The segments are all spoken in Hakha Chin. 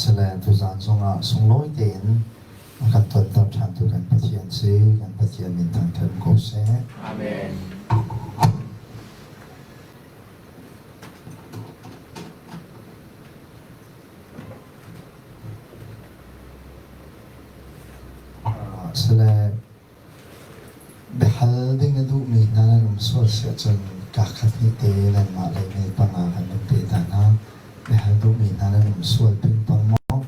Sile tuzaan zongah sunglawi tein a kan tonter ṭhantu kan Pathian si. Kan Pathian min thangṭhat ko seh. Amen. Sile Biahal ding a duhmi hna nan um sual si ahcun kaakhat hnih te nanmah lei mei panga kan van pe ta hna. Biahal duhmi hna nan um sual pingpang maw?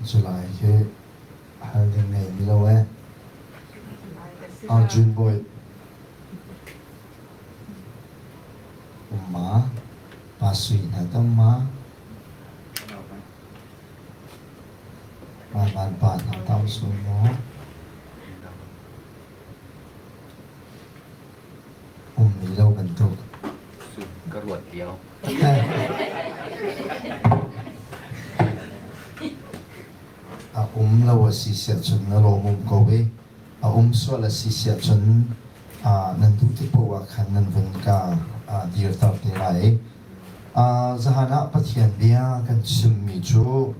Culai khi hal ding ngei mi lo eh. Arjun Bawi um ma? Pa Sui hna tam ma? Pa Van Pa hna tam sual maw? Ummi lo bantuk. Ka ruat lio. A um lo a si siah cun na lawm um ko i a um sual a si siah cun nan duh tik paoh ah khan nan vun ka dirter te lai. Zahan ah Pathian bia kan chimmi cu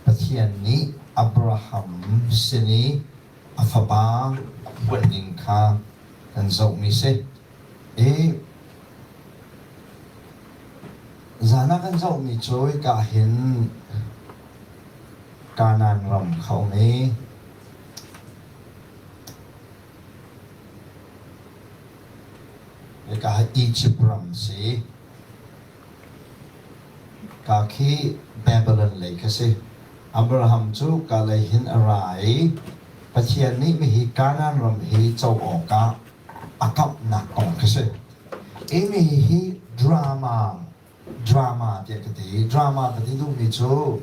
Pathian nih Abraham sin i a fapa a phuan ning kha kan zohmi si. I zan ah kan zohmi cu hika hin Kanaan ram kha um i Hika hi Egypt ram si. Ka khi Babylon lei kha si. Abraham cu ka lei hin a ra i Pathian nih mihi Kanaan ram hi co awkah a kamhnak kong kha si. I mihi hi drama drama tiah ka ti. Drama ka ti duhmi cu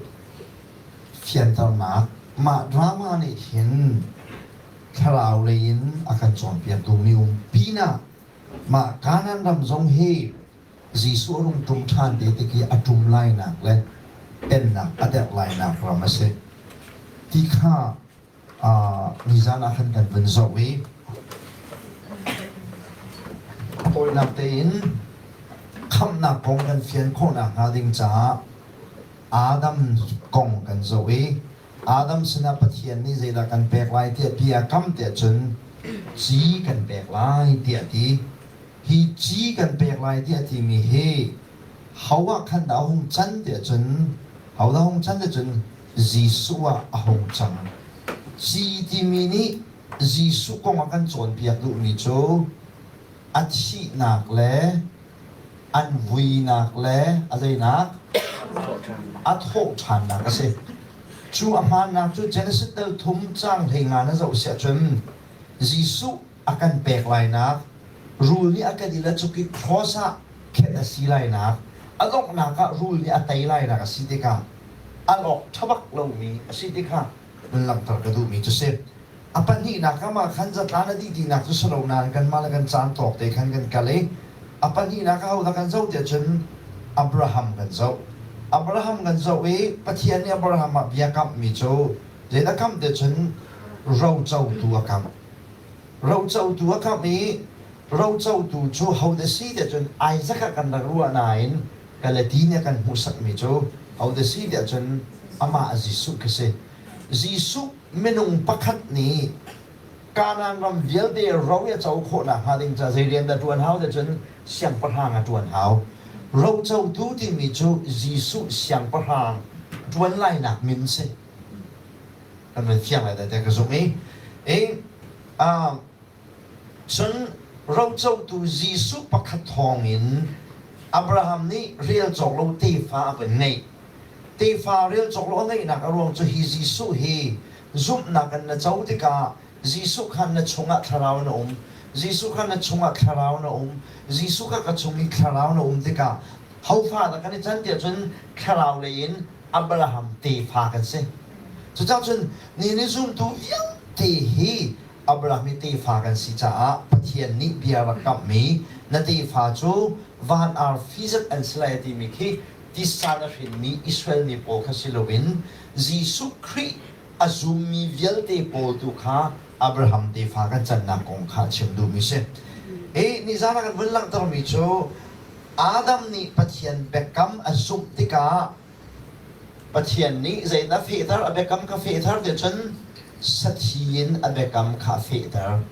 fianternak. Mah drama nih hin thlarau lei in a kan cawnpiak duhmi um pinah mah Kanaan ram zong hi Jesuh a rung ṭum ṭhan te tik i a ṭum lainak le pennak a derh lainak ram a si ti kha nizan ah khan kan vun zoh i tawinak tein khamhnak kong kan fian khawhnak hnga ding caah Adam kong kan zoh i Adam sinah Pathian nih zeidah kan pek lai tiah bia kam tiah cun ci kan pek lai tiah ti. Hi ci kan pek lai tiah timi hi ho ah khan dah a hung can tiah cun ho dah hung can tiah cun Jesuh ah a hung cang. Ci timi nih Jesuh kong a kan cawnpiak duhmi cu a thihnak le an vuinak le a zeinak a thawhṭhannak a si. Cu a hmaannak cu Genesis dal thum caang 15 na zoh siah cun Jesuh a kan pek lainak, rul nih a kan i le cuk i cross ah khenh a si lainak, a donghnak ah rul nih a tei lainak a si tikah al awk ṭhabak lomi a si tikah nan langhter ka duhmi cu si. A pahnihnak ah mah khan zatlan a dih tinak cu si lo nain kanmah le kan caan tawk te khan kan kal i a pahnihnak ah hodah kan zoh tiah cun Abraham kan zoh. Abraham kan zoh i Pathian nih Abraham ah bia kamhmi cu zeidah kamh tiah cun rocotu a kamh. Rocotu a kamh i rocotu cu hodah si tiah cun Isaac ah kan rak ruah nain Galati nih a kan hmuhsakmi cu hodah si tiah cun amah Jesuh khi si. Jesuh minung pakhat nih Kanaan ram vialte ro i a co khawhnak hnga ding caah zei rian dah ṭuan hau tiah cun siangpahrang a ṭuan hau. Rocotu timi cu Jesuh siangpahrang ṭuan lainak min si. Kan van fiang lai tiah ka zumh i, i Cun rocotu Jesuh pakhat thawngin Abraham nih rel cawk lo tefa a van ngeih. Tefa rel cawk lo a ngeihnak a ruang cu hi Jesuh hi zumhnak in na co tikah Jesuh kha na chungah thlarau na um. Jesuh kha na chungah thlarau na um. Jesuh kha ka chung i thlarau na um tikah hofa dah kan i can tiah cun thlarau lei in Abraham tefa kan si. Cucaah cun nihin i zumtu vialte hi Abraham hi tefa kan si caah Pathian nih bia rak kamhmi na tefa cu van arfi zat an si lai a timi khi tisa na hrinmi Israel mi pawl kha si loin Jesuh Khrih a zummi vialte pawl tu kha Abraham tefa kan cannak kong kha a chim duhmi si. I nizan ah kan vun langhtermi cu Adam nih Pathian biakam a zumh tikah Pathian nih zeidah a fehter? A biakam kha fehter ti cun sathi in a biakam kha a fehter.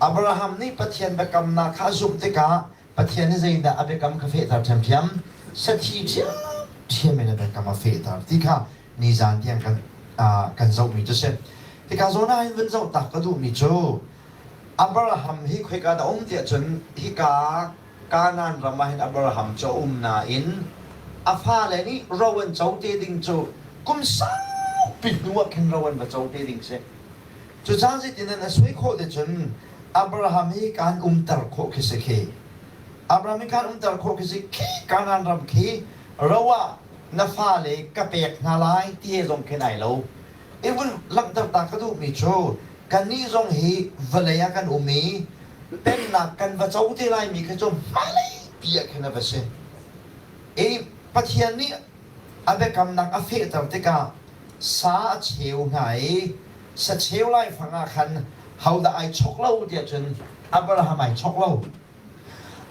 Abraham nih Pathian biakamnak kha a zumh tikah Pathian nih zeidah a biakam kha fehter ṭhiamṭhiam? Sathi ṭhiamṭhiam in a biakam a fehter ti kha nizan tiang kan kan zohmi cu si. Hika zawn ah hin vun zoh tak ka duhmi cu Abraham hi khoika dah um tiah cun hika Kanaan ram ah hin Abraham cu a um nain a fale nih ro an co te ding cu kum saupi hnu ah khin ro an va co te ding si. Cucaah zeitin an a suai khawh te cun Abraham hi kaan umter khawh khi si khi. Abraham hi kaan umter khawh khi si khi Kanaan ram khi ro ah na fale ka pek hna lai ti he zong khin ai lo. I vun langhter ta ka duhmi cu kannih zong hi vawlei ah kan um i pennak kan va co te laimi kha cu hmailei pi ah khin a va si. I Pathian nih a biakamnak a fehter tikah sa a cheu hna i sacheu laifang ah khan hodah ai chok lo tiah cun Abraham ai chok lo.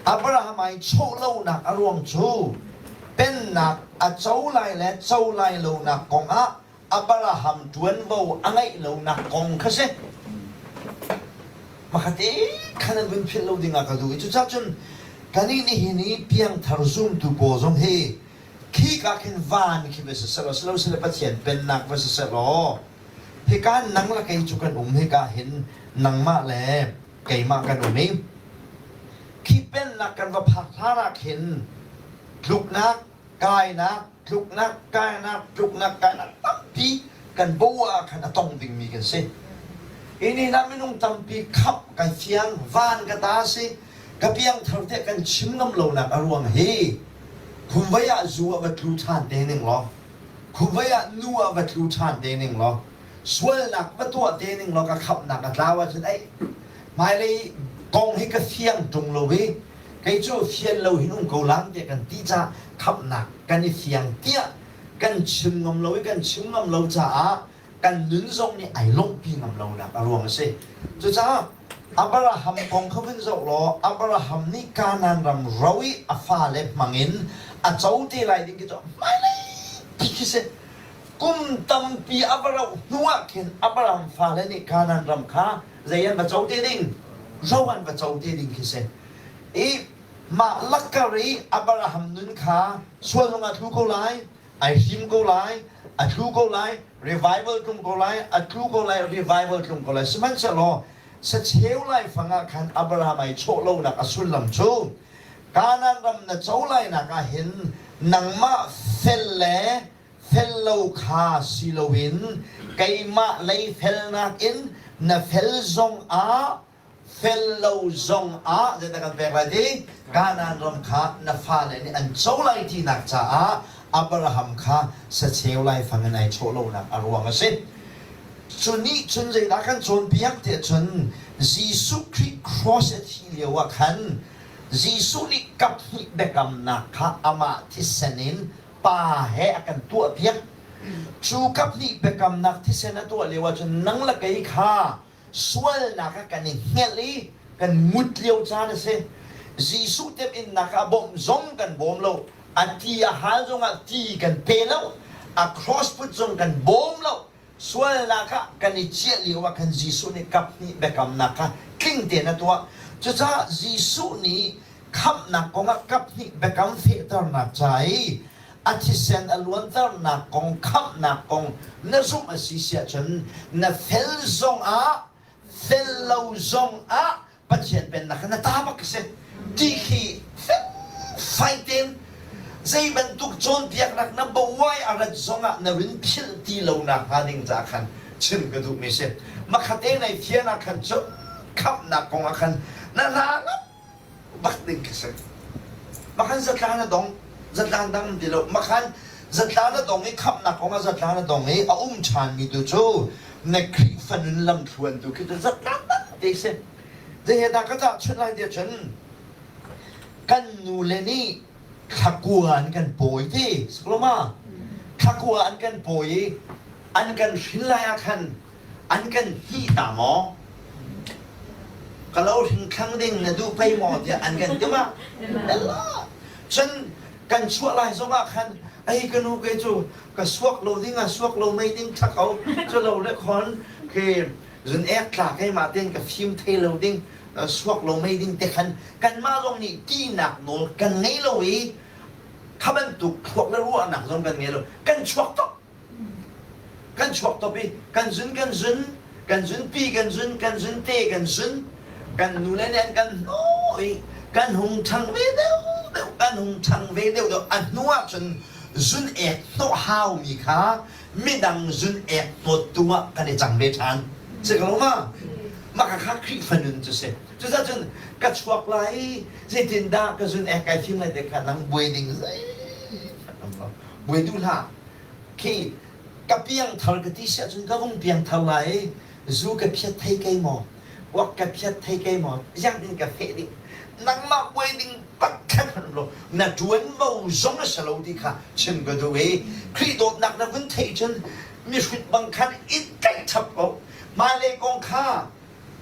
Abraham ai chawh lonak a ruang cu pennak a co lai le co lai lonak kong ah Abraham ṭuanvo a ngeih lonak kong kha si. Makhat khan an vun philh lo dingah ka duh i cucaah cun kannih nihin i piangthar zumtu pawl zong hi khika khin van khi va si seh law silosile Pathian pennak va si seh law hika nang le kei cu kan um hika hin nangmah le keimah kan um i khi pennak kan va phak hlan ah khin tluknak kainak tluknak kainak tluknak kainak tampi kan bo ah khan a tong dingmi kan si. Ini na minung tampi khamh kan fiang van ka ta si ka piangthar tiah kan chim ngam lonak a ruang hi khumvei ah zu ah va tlu ṭhan te ning law khumvei ah nu ah va tlu ṭhan te ning law sualnak va tuah te ning law ka khamhnak a tlau ahcun ei hmailei kong hi ka fiang ṭung lo i kei cu fian lo hin um ko lang tiah kan ti caah khamhnak kan i fiang tiah kan chim ngam lo i kan chim ngam lo caah kan nun zong nih ai lawmhpi ngam lonak a ruang a si. Cucaah Abraham kong kha vun zoh law Abraham nih Kanaan ram ro i a fale hmangin a co te lai ding khi cu hmailei pi khi si. Kum tampi a va rauh hnu ah khin Abraham fale nih Kanaan ram kha zei an va co te ding? Ro an va co te ding khi si. I mah lakkar i Abraham nun kha sual zong ah tlu ko lai, ai him ko lai, a tlu ko lai, revival tlung ko lai, a tlu ko lai, revival tlung ko lai. Sihmanhsehlaw sacheu laifang ah khan Abraham ai chawh lonak a sullam cu Kanaan ram na co lainak ah hin nangmah fel le fel lo kha si loin keimah lei felnak in na fel zong ah fel lo zong ah zeidah kan pek lai ti Kanaan ram kha na fale nih an co lai tinak caah Abraham kha sacheu laifang in ai chawh lonak a ruang a si. Cu nih cun zeidah kan cawnpiak tiah cun Jesuh Khrih cross a thih lio ah khan Jesuh nih kaphnih biakamnak kha amah thisen in Pa he a kan tuahpiak. Cu kaphnih biakamnak thisen a tuah lio ahcun nang le kei kha sualnak ah kan i hngelh i kan ngut lio caan a si. Jesuh temhinnak ah bawmh zong kan bawm lo. A ti a hal zongah ti kan pe lo. A cross put zong kan bawm lo. Sualnak ah kan i ciah lio ah khan Jesuh nih kaphnih biakamnak kha tling tein a tuah. Cucaah Jesuh nih khamhnak kong ah kaphnih biakam fehternak ca i a thisen a luanternak kong khamhnak kong na zumh a si si ahcun na fel zong ah fel lo zong ah Pathian pennak kha na ta bak a si ti khi felfai tein zei bantuk cawnpiaknak na bawai a rat zongah na rin philh ti lo nak hnga ding ca khan chim ka duhmi si. Makhate nei fian ah khan cun khamhnak kong ah khan na hla ngam bak ding khi si. Makhan zatla na dong, zatla dang ti lo. Makhan zatla na dong i khamhnak kong ah zatla na dong i a um ṭhanmi tu cu na Khrihfa nun lamthluan tu khi cu zatla te si. Zei he dah ka tahchunh lai tiah cun kan nu le nih thlakua an kan pawi ti sikloma thlakua an kan pawi i an kan hrin lai ah khan an kan hnih ta maw? Ka lo hringthlang ding na duh pei maw tiah an kan ti ma? Ela. Cun kan chuah lai zongah khan ei ka nu ke cu ka suak lo ding ah suak lo mei ding ṭha ko cu lo le khon khi zun ek tla keimah ten ka fim thei lo ding suak lo mei ding te khan kanmah zong nih tinak nawl kan ngei lo i kha bantuk thluak le ruahnak zong kan ngei lo kan chuak tuk kan chuak top i kan zun kan zun kan zun pi kan zun kan zun te kan zun kan nu le nih an kan hnawh i kan hung ṭhang ve deuh deuh kan hung ṭhang ve deuh deuh a hnu ah cun zun ek hnawh haumi kha midang zun ek hnawttu ah kan i cang ve ṭhan si ko ma mah kha Khrihfa nun cu si cucaah cun ka chuak lai zeitindah ka zun ek kai thim lai te kha nang buai ding zei buai duh hlah khi ka piangthar ka ti si ahcun ka vung piangthar lai zu ka phiat thei kei maw kuak ka phiat thei kei maw ziangtin ka feh ding nangmah buai ding pakhat hmanh lo na ṭuanvo zong a si lo ti kha chim ka duh i Khrih dawtnak na vun theih cun mihrut bang khan i tlaih chap ko hmailei kong kha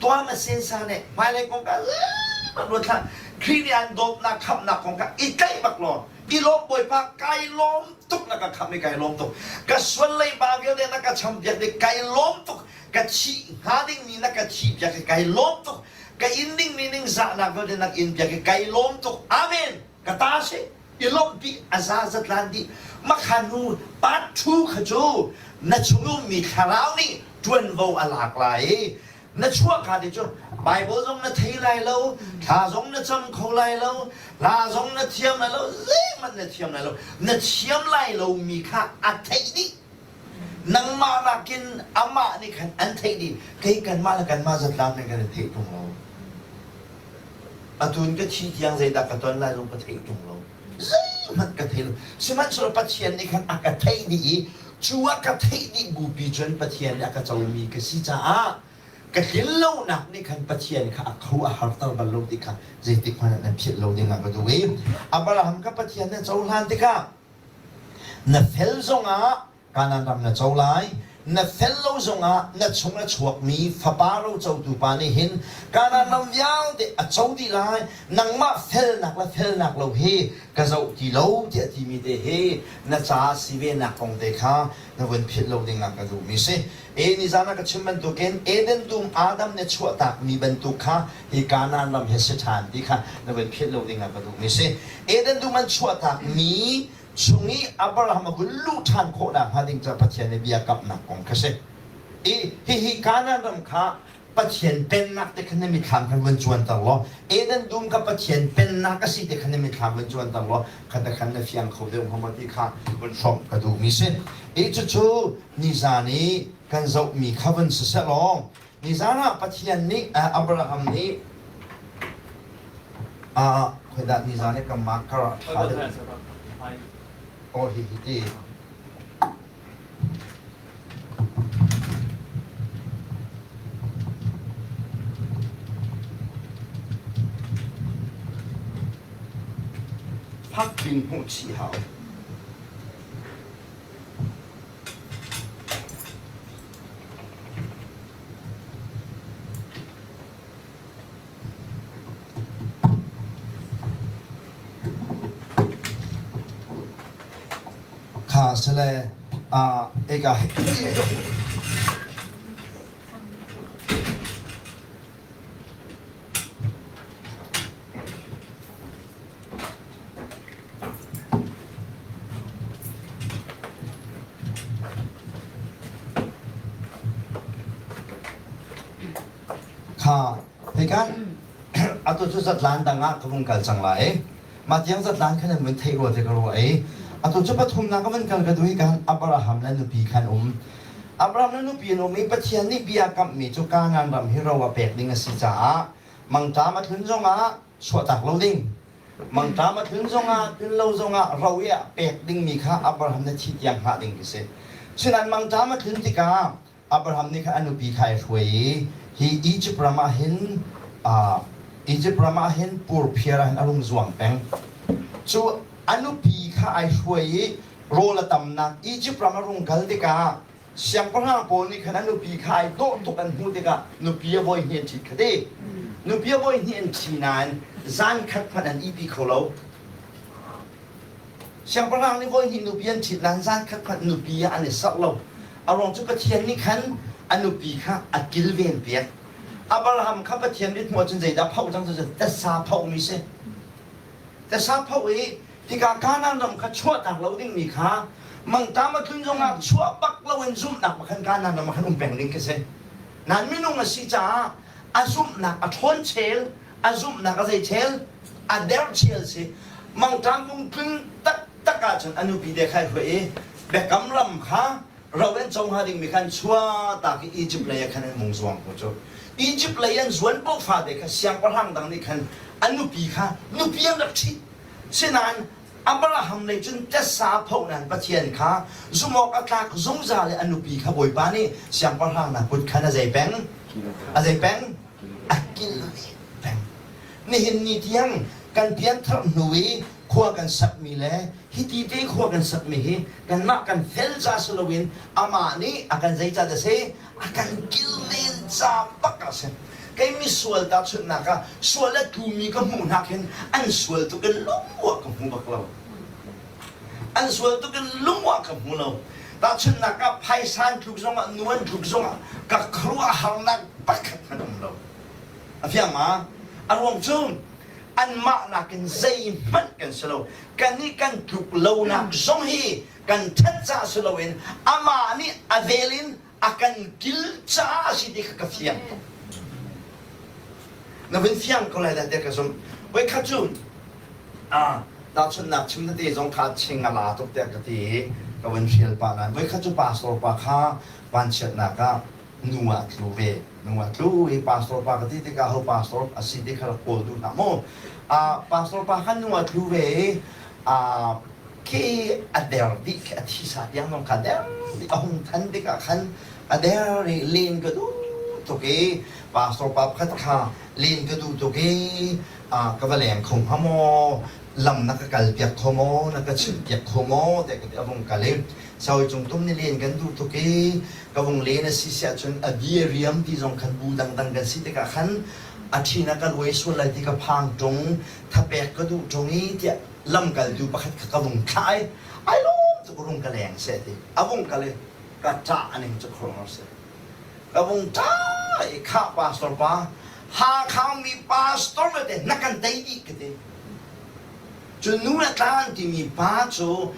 tuah na sensa nih hmailei kong kha zeihmanh ruat hlah Khrih nih an dawtnak khamhnak kong kha i tlaih bak law i lawm Bawipa kai lawm tuk na ka khamh i kai lawm tuk ka sual leiba vialte na ka champiak i kai lawm tuk ka thih hnga dingmi na ka thih piak i kai lawm tuk ka in dingmi ningzahnak vialte na in piak i kai lawm tuk amen ka ta si i lawmhpi a za zatlan dih makha nu part 2 kha cu na chung ummi thlarau nih ṭuanvo a lak lai i na chuahka te cu Bible zong na thei lai lo thla zong na cam kho lai lo hla zong na thiam lai lo zeihmanh na thiam lai lo na thiam lai lomi kha a theih dih nangmah nakin amah nih khan an theih dih kei kanmah le kanmah zatlang men kan i theih ṭung lo atu in ka thi tiang zeidah ka ton lai zong ka theih ṭung lo zeihmanh ka thei lo sihmanhsehlaw Pathian nih khan a ka theih dih i cu a ka theih dih bupi cun Pathian nih a ka comi ka si caah ka tlin lonak nih khan Pathian kha a kho a harter bal lo ti kha zeitik hmanh ah nan philh lo ding ah ka duh i Abraham kha Pathian nih a cohlan tikah na fel zongah Kanaan ram na co lai. Na fel lo zongah na chung a chuakmi fapa rocotu pa nih hin Kanaan ram vialte a co dih lai. Nangmah felnak le felnak lo hi ka zoh ti lo tiah timi te hi na ca si venak kong te kha na vun philh lo ding ah ka duhmi si. E nizan ah ka chim bantukin Eden dum Adam nih chuahtakmi bantuk kha hi Kanaan ram hi si ṭhan ti kha na vun philh lo ding ah ka duhmi si. Eden dum an chuahtakmi chung i Abraham a vun luh ṭhan khawhnak hnga ding caah Pathian nih bia kamhnak kong kha si. I hihi Kanaan ram kha Pathian pennak te kha na mithlam khan vun cuanter law Eden dum kha Pathian pennak a si te kha na mithlam vun cuanter law kha te khan na fiang kho deuh hnga maw ti kha vun hrawmh ka duhmi si. I cucu nizan i kan zohmi kha vun siseh law nizan ah Pathian nih Abraham nih Ah, khoidah nizan i ka marker ah ṭha deuh. Oh, hi hi ti. Phak ding hmuh chih hau. Kha sile eka Kha hika atu cu zatlan dang ah ka vung kal cang lai. Mah tiang zatlan khan an vun theih rua te ka ruah i atu cu pathumnak ka vun kal ka duh i kan Abraham le nupi khan um. Abraham le nupi an um i Pathian nih bia kamhmi cu Kanaan ram hi ro a pek ding a si caah mangṭam a tlun zongah chuahtak lo ding. Mangṭam a tlun zongah tlun lo zongah ro i a pek dingmi kha Abraham na thi tiang hngah ding khi si. Sinain mangṭam a tlun tikah Abraham nih khan a nupi kha ai hruai i hi Izipt ram ah hin Izipt ram ah hin purphiar ah hin a rung zuang peng. Cu a nupi kha ai hruai i rawl a tamnak Izipt ram a rung kal tikah siangpahrang pawl nih khan a nupi kha ai dawh tuk an hmuh tikah nupi a voi hnih an ṭhit kha ti. Nupi a voi hnih an thi nain zan khat hmanh an ihpi kho lo. Siangpahrang nih voi hnih nupi an ṭhit nain zan khat hmanh nupi ah an i serh lo. A ruang cu Pathian nih khan a nupi kha a kilven piak. Abraham kha Pathian mithmuh ahcun zeidah phoh cang cu tasa phohmi si. Tasa phoh i hika Kanaan ram kha chuahtak lo dingmi kha mangṭam a tlun zongah chuah bak loin zumhnak khan Kanaan ram ah khan um peng ding khi si. Nain minung a si caah a zumhnak a ṭhawn chel, a zumhnak a zei chel, a der chel si. Mangṭam vung tlun taktak ahcun a nupi te kha ai hruai i biakam ram kha ro an co hnga dingmi khan chuahtak i Egypt lei ah khan an hung zuang ko cu. Egypt lei an zuan poh fate kha siangpahrang dang nih khan a nupi kha nupi an rak ṭhit. Sinain Abraham lei cun tessa phoh nain Pathian kha zumhawk a tlak zungzal i a nupi kha Bawipa nih siangpahrang hna kut khan a zei peng? A zei peng? A kilven peng. Nihin ni tiang kan pianthar hnu i khua kan sakmi le hiti te khua kan sakmi hi kanmah kan fel ca si loin amah nih a kan zei ca dah si? A kan kilven ca bak a si. Kei misual tahchunhnak ah sual a tlumi ka hmuh hna khin an sual tuk in lungmuah ka hmu bak lo. An sual tuk in lungmuah ka hmu lo. Tahchunhnak ah phaisa an tluk zongah nu an tluk zongah ka khuaruahharnak pakhat hmanh um lo. A fiang ma? A ruang cu anmah nakin zeihmanh kan si lo. Kannih kan tluk lonak zong hi kan ṭhat ca si loin amah nih a vel in a kan kil caah a si ti kha ka fiang tuk. Na vun fiang ko lai dah tiah ka zumh. Voikhat cu tahchunhnak chim tete zong kha ching a la tuk tiah ka ti i ka vun hrial pah nain voikhat cu pastor pa kha vanchiatnak ah nu ah tlu ve. Nu ah tlu i pastor pa ka ti tikah ho pastor a si ti kha rak kawl duh hlah mu. Pastor pa kha nu ah tlu ve i khi a der dih khi a thisa tiang zong kha der dih a hung than tikah khan a der i len ka duh tuk i pastor pa pakhat kha len ka duh tuk i ka va leng kho hnga maw lam na ka kal piak kho maw na ka chimh piak kho maw tiah ka ti a vung kal i sawi cung tum ni len kan duh tuk i ka vung len a si siah cun a di a riam ti zong khan bu dangdang kan si tikah khan a ṭhin a ka luai sual lai ti ka phang ṭung thapek ka duh ṭung i tiah lamkaltu pakhat kha ka vung thlah i ai lawm tuk rung ka leng seh ti a vung kal i ka ṭah aning cu khuaruahhar si ka vung ṭah i khah pastor pa Hakha mi pastor vialte na kan tei dih ka ti cu nu le tlang timi pa cu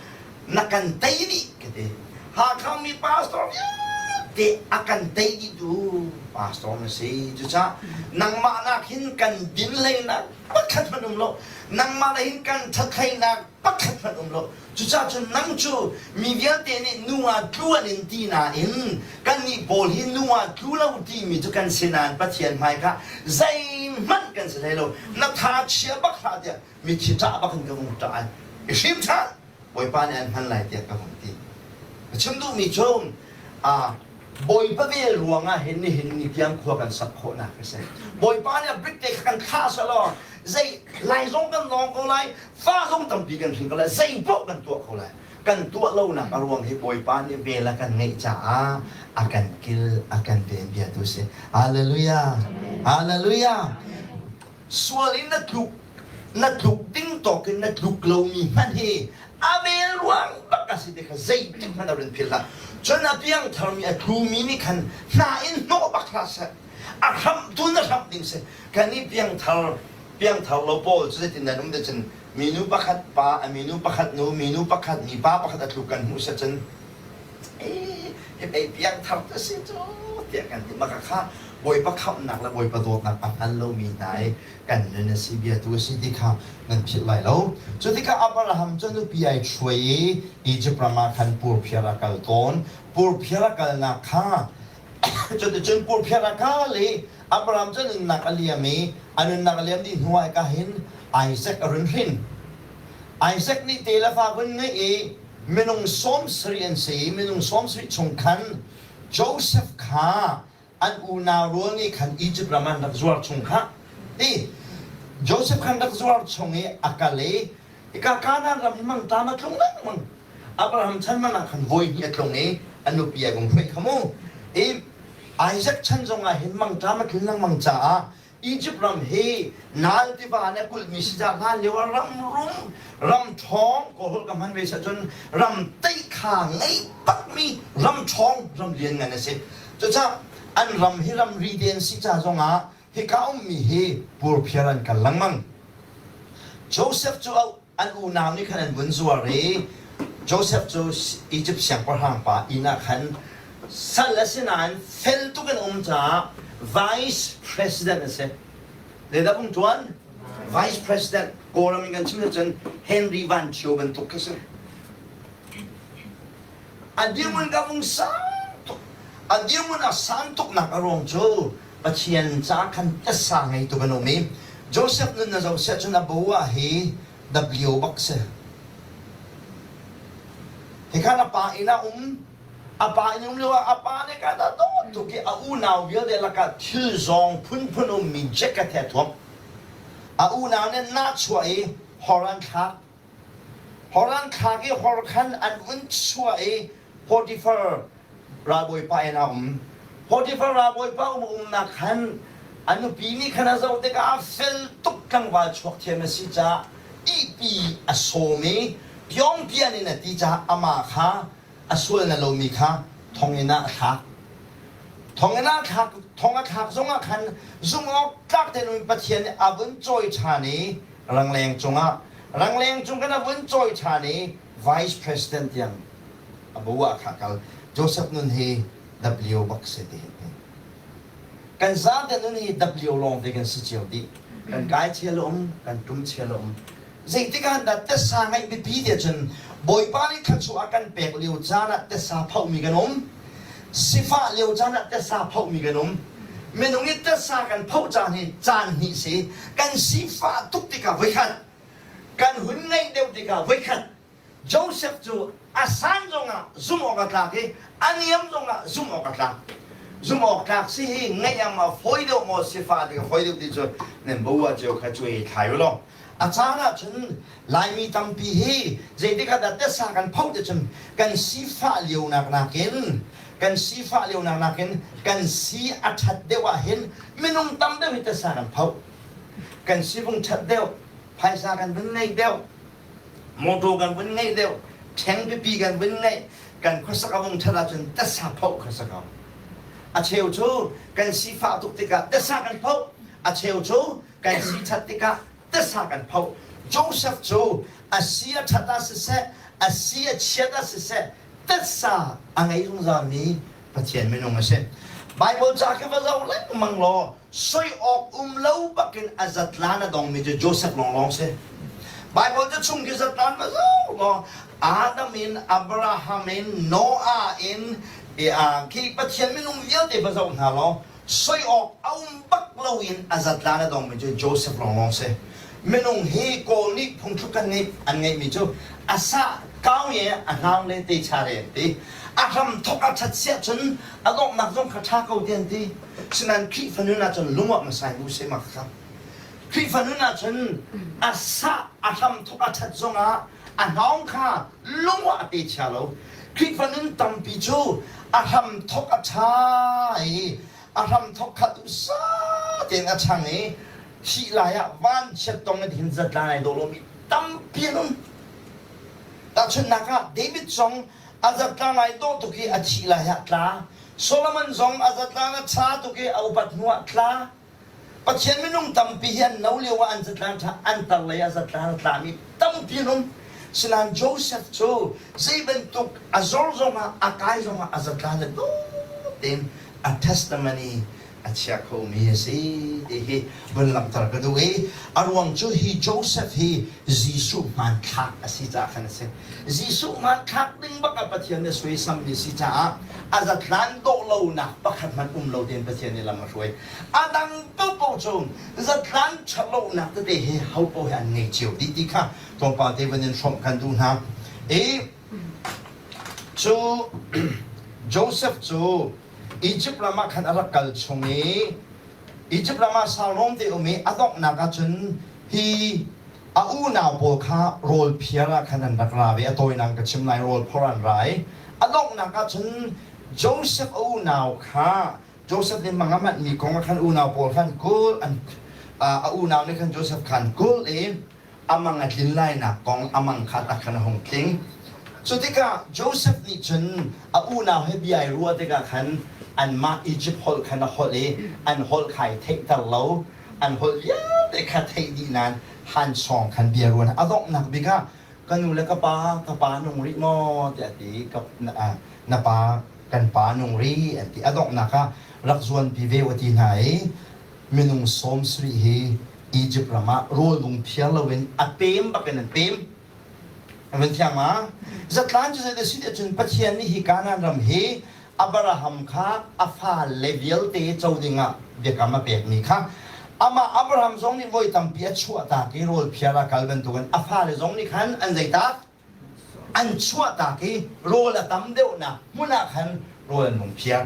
na kan tei dih ka ti Hakha mi pastor vialte a kan tei dih tu pastor na si cucaah nangmah nak hin kan din hleinak pakhat hmanh um lo nangmah le hin kan ṭhathleinak pakhat hmanh um lo cucaah cun nang cu mi vialte nih nu ah tlu an in ti nain kannih pawl hi nu ah tlu lo timi cu kan si nain Pathian hmai kha zeihmanh kan si hlei lo na tha chia bak hlah tiah mithi ṭah bak in ka vung ṭah ai i hrim ṭhan Bawipa nih an hman lai tiah ka vung ti. Ka chim duhmi cu Bawipa vel ruangah hin nihin ni tiang khua kan sak khawhnak a si. Bawipa nih a brik te kha kan thlah selaw zei lai zong kan lawng ko lai, fa zong tampi kan hring ko lai, zei paoh kan tuah ko lai. Kan tuah lonak a ruang hi Bawipa nih vel a kan ngeih caah a kan kil, a kan ven bia tu si. Hallelujah! Hallelujah! Sual in na tluk na tluk ding tawk in na tluk lomi hmanh hi a vel ruang bak a si ti kha zeitik hmanh a rin philh hlah. Cun a piangtharmi a tlumi nih khan hna in hnawh bak hlah seh. A hramh tu na hramh ding si. Kan i piangthar piangthar lo pawl cu zeitin nan um te cun minu pakhat pa a minu pakhat nu minu pakhat mi pa pakhat a tluk kan hmuh seh cun hi pei piangthar te si cu tiah kan ti maka kha Bawipa khamhnak le Bawipa dawtnak a hngal lomi hna i kan nun a si bia tu a si ti kha nan philh lai lo. Cu tikah Abraham cu nupi ai hruai i Egypt ram ah khan purphiar a kal tawn. Purphiar a kalnak kha cuticun purphiar a kal i Abraham cu nunnak a liam i a nunnak a liam dih hnu ah ka hin Isaac a run hrin. Isaac nih te le fa vun ngeih i minung 70 an si i minung 70 chung khan Joseph kha an unau rual nih khan Egypt ram an rak zuar chung kha ti Joseph khan rak zuar chung i a kal i hika Kanaan ram hi mangṭam a tlung lengmang Abraham chan man ah khan voi hnih a tlung i a nupi ai vung hruai kha mu i Isaac chan zong ah hin mangṭam a tlun lengmang caah. Egypt ram hi Nile tiva nih a kulhmi si caah hlan lio ah ram rum, ram ṭhawng, Kawlholh ka hman ve si ahcun ram teikha ngei bakmi ram ṭhawng, ram lianngan a si. Cucaah an ram hi ramri te an si ca zongah hika ummi hi purphiar an kal lengmang. Joseph cu an unau nih khan an vun zuar i Joseph cu Izipt siangpahrang pa inn ah khan sal a si nain fel tuk in a um caah vice president a si. Zeidah vung ṭuan? Vice president. Kawlram in kan chim cun Henry Van Thio bantuk khi si. A dirhmun ka vung sang tuk. A dirhmun a san tuknak a ruang cu Pathian ca khan tasa ngei tuk an um i Joseph nun na zoh siah cun a bo ah hi W bak si. Hikhan a pa inn ah um, a pa inn um lio ah a pa nih ka da dawt tuk i a unau vialte lakah thil zawng phunphun ummi jacket he a thuam. A unau nih nahchuah i hor an thlak. Hor an thlak i hor khan an vun chuah i Potiphar ralbawipa in a um. Potiphar ralbawipa um umnak khan a nupi nih khan a zoh tikah a fel tuk tlangval chuak thiam a si caah ihpi a sawm i piongpian in a ti caah amah kha a sual na lomi kha thonginn ah a thlak. Thonginn ah thlak thong a thlak zongah khan zumh tlak tein Pathian nih a vun cawi ṭhan i rangleng cungah rangleng cung kan a vun cawi ṭhan i vice president tiang a bo ah kha kal Joseph nun hi W bak si ti hi kan zate nun hi W lawng te kan si cio dih kan kai chial um kan tum chial um zeitik ah dah tesa ngaih biapi ti cun Bawipa nih thluachuah a kan pek lio caan ah tesa phohmi kan um sifah lio caan ah tesa phohmi kan um minung i tesa kan phoh caan hi caan hnih si kan sifah tuk tikah voikhat kan hun ngeih deuh tikah voikhat Joseph cu a san zongah zumh awk a tlak i a niam zongah zumh awk a tlak. Zumh awk tlak si hi ngaih a fawi deuh maw sifah ding a fawi deuh ti cu nan bo ah cio kha cuai thlai u law. A caan ah cun Laimi tampi hi zeitik ah dah tesa kan phoh ti cun kan sifah lionak nakin kan sifah lionak nakin kan si a ṭhat deuh ah hin minung tam deuh hi tesa kan phoh. Kan sivung ṭhat deuh, phaisa kan vun ngei deuh, Motor kan vun ngeih deuh, ṭheng pipi kan vun ngeih, kan khuasak a vung ṭhat ahcun tasa phoh kha si ko. A cheu cu kan sifah tuk tikah tasa kan phoh, a cheu cu kan si ṭhat tikah tasa kan phoh. Joseph cu a si a ṭhat ah siseh, a si a chiat ah siseh, tasa a ngei zungzalmi Pathian minung a si. Bible ca khi va zoh lengmang law soi awk um lo bakin a zatlan a dongmi cu Joseph lawnglawng si. Bible ca chung khi zatlan va zoh law Adam in Abraham in Noah in khi Pathian minung vialte va zoh hna law soi awk a um bak loin a zatlan a dongmi cu Joseph lawnglawng si. Minung hi Kawl nih phungthluk kan ngeih an ngeihmi cu a sah kau ye a hnaung le te cha re an ti. A hram thok a ṭhat siah cun a donghnak zong kha ṭha ko ti an ti. Sinain Khrihfa nun ahcun lungawk hmasa bu seh ma kha. Khrihfa nun ahcun a sah a hram thok a ṭhat zongah a hnaung kha lungwah a pe chia lo. Khrihfa nun tampi cu a hram thok a ṭha i a hram thok kha duhsah tein a ṭhang i thih lai ah vanchiat tong in hin zatlan ai dawh lomi tampi an um. Tahchunhnak ah David zong a zatlang ai dawh tuk i a thih lai ah tla. Solomon zong a zatlang a ṭha tuk i a upat hnu ah tla. Pathian minung tampi hi an no lio ah an zatlang ṭha an tar lei ah zatlang a tlami tampi an um. Sinain Joseph cu zei bantuk a zor zongah a kai zongah a zatlang le dawt tein a testimony a chia khomi a si ti hi vun langhter ka duh i a ruang cu hi Joseph hi Jesuh hmanthlak a si caah khan a si. Jesuh hmanthlak ding bak ah Pathian nih suaisammi si caah a zatlan dawh lonak pakhat hmanh um lo tein Pathian nih lam a hruai. A dang paohpaoh cu zatlan ṭhatlonak tete hi ho paoh hi an ngei cio dih ti kha tlawmpal te vun in hrawmh kan duh hna. I cu Joseph cu Egypt ram ah khan a rak kal chung i Egypt ram ah sau te um i a donghnak ah cun hi a unau pawl kha rawl phiar ah khan an rak ra ve. A tawinak ka chim lai rawl phor an ra i a donghnak ah cun Joseph a unau kha. Joseph nih mang a manhmi kong ah khan unau pawl khan kul an a unau nih khan Joseph khan kul i a mang a tlin lainak kong a mang kha tak khan a hung tling. Cu tikah Joseph nih cun a unau he bia i ruah tikah khan anmah Izipt holh khan a holh i an holh kha i theihter lo an holh vialte kha theih dih nain han sawng khan bia ruan a donghnak bik ah ka nu le ka pa ka pa nung rih maw tiah a ti ka na pa kan pa nung rih an ti a donghnak ah rak zuanpi ve u ti hna i minung 70 hi Egypt ram ah rawl lung phiar loin a pem bakin an pem an van thiang ma zatlan cu zei si cun Pathian nih hi Kanaan ram hi Abraham kha a fale vialte co dingah biakam a pekmi kha amah Abraham zong nih voi tampi a chuahtak i rawl phiar a kal bantukin a fale zong nih khan an zeitak an chuahtak i rawl a tam deuhnak hmun ah khan rawl an hung phiar.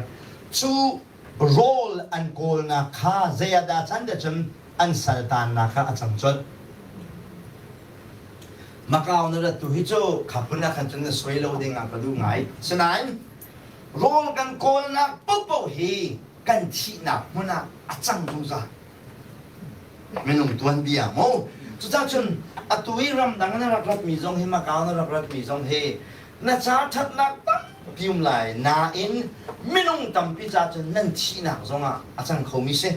Cu rawl an kawlnak kha zei ah dah can cun an saltannak kha a cang colh. Macau na rat tu hi cu kha phun ah khan cun na suai lo ding ah ka duh ngai. Sinain rawl kan kawlnak paohpaoh hi kan thihnak hmun ah a cang zungzal. Minung tuanbia mu. Cucaah cun atu i ramdang na rak ratmi zong hi Macau na rak ratmi zong hi na ca ṭhatnak tampi um lai nain minung tampi ca cun nan thihnak zongah a cang khomi si.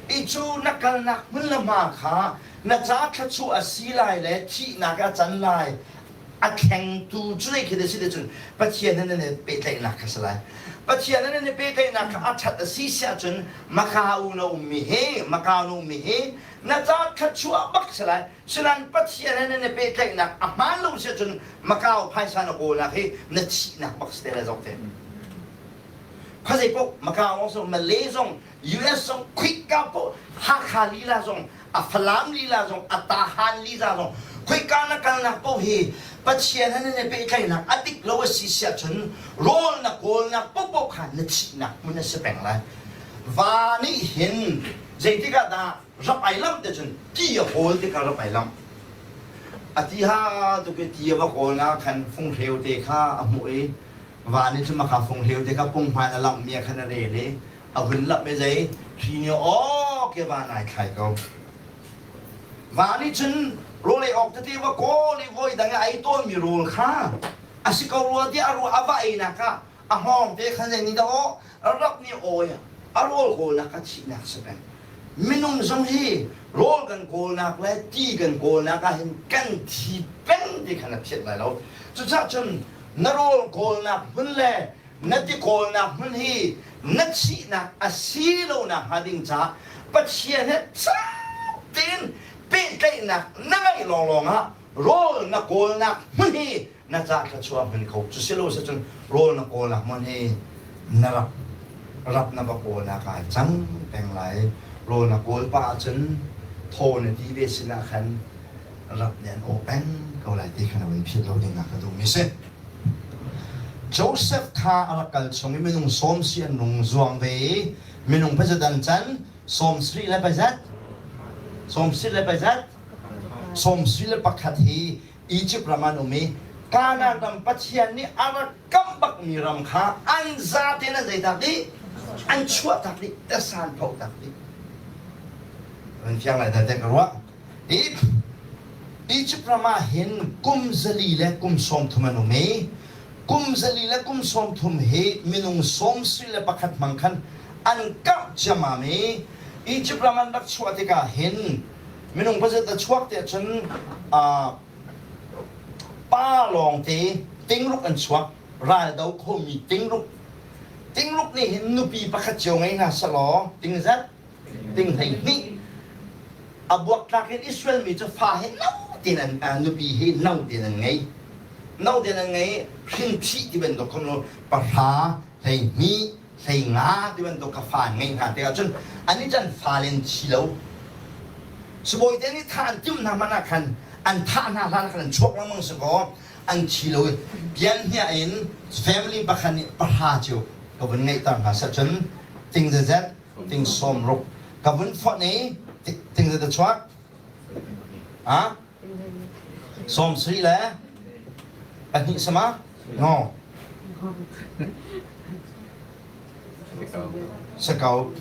I cu na kalnak hmun le hma kha na ca thluachuah a si lai le thihnak a can lai a thlengtu cu zei khi dah si cun Pathian he nan i pehtlaihnak kha si lai. Pathian he nan i pehtlaihnak kha a ṭhat a si si ahcun Macau na ummi hi Macau na ummi hi na ca thluachuah bak si lai. Sinain Pathian he nan i pehtlaihnak a hmaan lo si ahcun Macau phaisa na kawlnak hi na thihnak bak si te lai zok te. Khuazei paoh Macau zong Malay zong US zong khuika paoh Hakha lila zong a Falam lila zong a Tahan lila zong khuika na kalnak paoh hi Pathian he nan i pehtlaihnak a dik lo a si siah cun rawl na kawlnak paohpaoh kha na thihnak hmun a si peng lai. Va nih hin zeitik ah dah rap ai lamh te cun ti a kawl tikah rap ai lamh. A ti ha tuk i ti a va kawlnak khan funghreu te kha a hmuh i va nih cun maka funghreu te kha punghman a lamhmi ah khan a rel i a vun lamh i zei hri nih aw ke van ai thlai ko va nih cun rawl ei awk tete va kawl i voi dang i ai tawnmi rawl kha a si ko rua tiah a ruah a va einak ah a hngawng te kha zei nih dah aw rap nih awi a rawl kawlnak a thihnak si peng minung zong hi rawl kan kawlnak le ti kan kawlnak ah hin kan thi peng ti khan a phiat lai lo cucaah cun na rawl kawlnak hmun le na ti kawlnak hmun hi na thihnak a si lonak hnga ding caah Pathian he tein pehtlaihnak na ngeih lawnglawng ah rawl na kawlnak hmun hi na ca thluachuah hmun kho cu si lo cun rawl na kawlnak hmun hi na rap rap na va kawlnak ah cang peng lai rawl na kawl pah ahcun thaw na ti ve sinah khan rap nih an aw peng ko lai ti khan a vun philh lo ding ah ka duhmi si. Joseph kha a rak kal chung i minung sawm si an rung zuang ve i minung pazat an can 70 le pazat 70 le pazat 71 hi Egypt ram an um i Kanaan ram Pathian nih a rak kamh bakmi ram kha an zaten an zeitak dih an chuahtak dih tasan phohtak dih an fiang lai dah ka ruah Egypt ram ah hin kum 400 le kum 30 an um i kum 400 le kum 30 hi minung 71 hmang khan an karh ciammam i Egypt ram an rak chuah tikah hin minung pazat a chuak tiah cun pa lawngte tingruk an chuak raldo khomi tingruk tingruk nih hin nupi pakhat cio ngei hna selaw tingzat ting 12 a buaktlak in Israel mi cu fa hi no tein an nupi hi no tein an ngei no tein an ngei hrin thih ti bantuk khom lo pahra 12 hleinga ti bantuk kha fa an ngei hna tikah cun an i can fa len thi lo sibawi te nih thah an timh hna hmanh ah khan an thah hna hlan khan an chuak lengmang si kaw an thi lo i pian hniah in family pakhat nih pahra cio ka vun ngeihter hna seh cun ting zezet ting 60 ka vun fonh i ting zet a chuak ah 72 sama no. Si ko.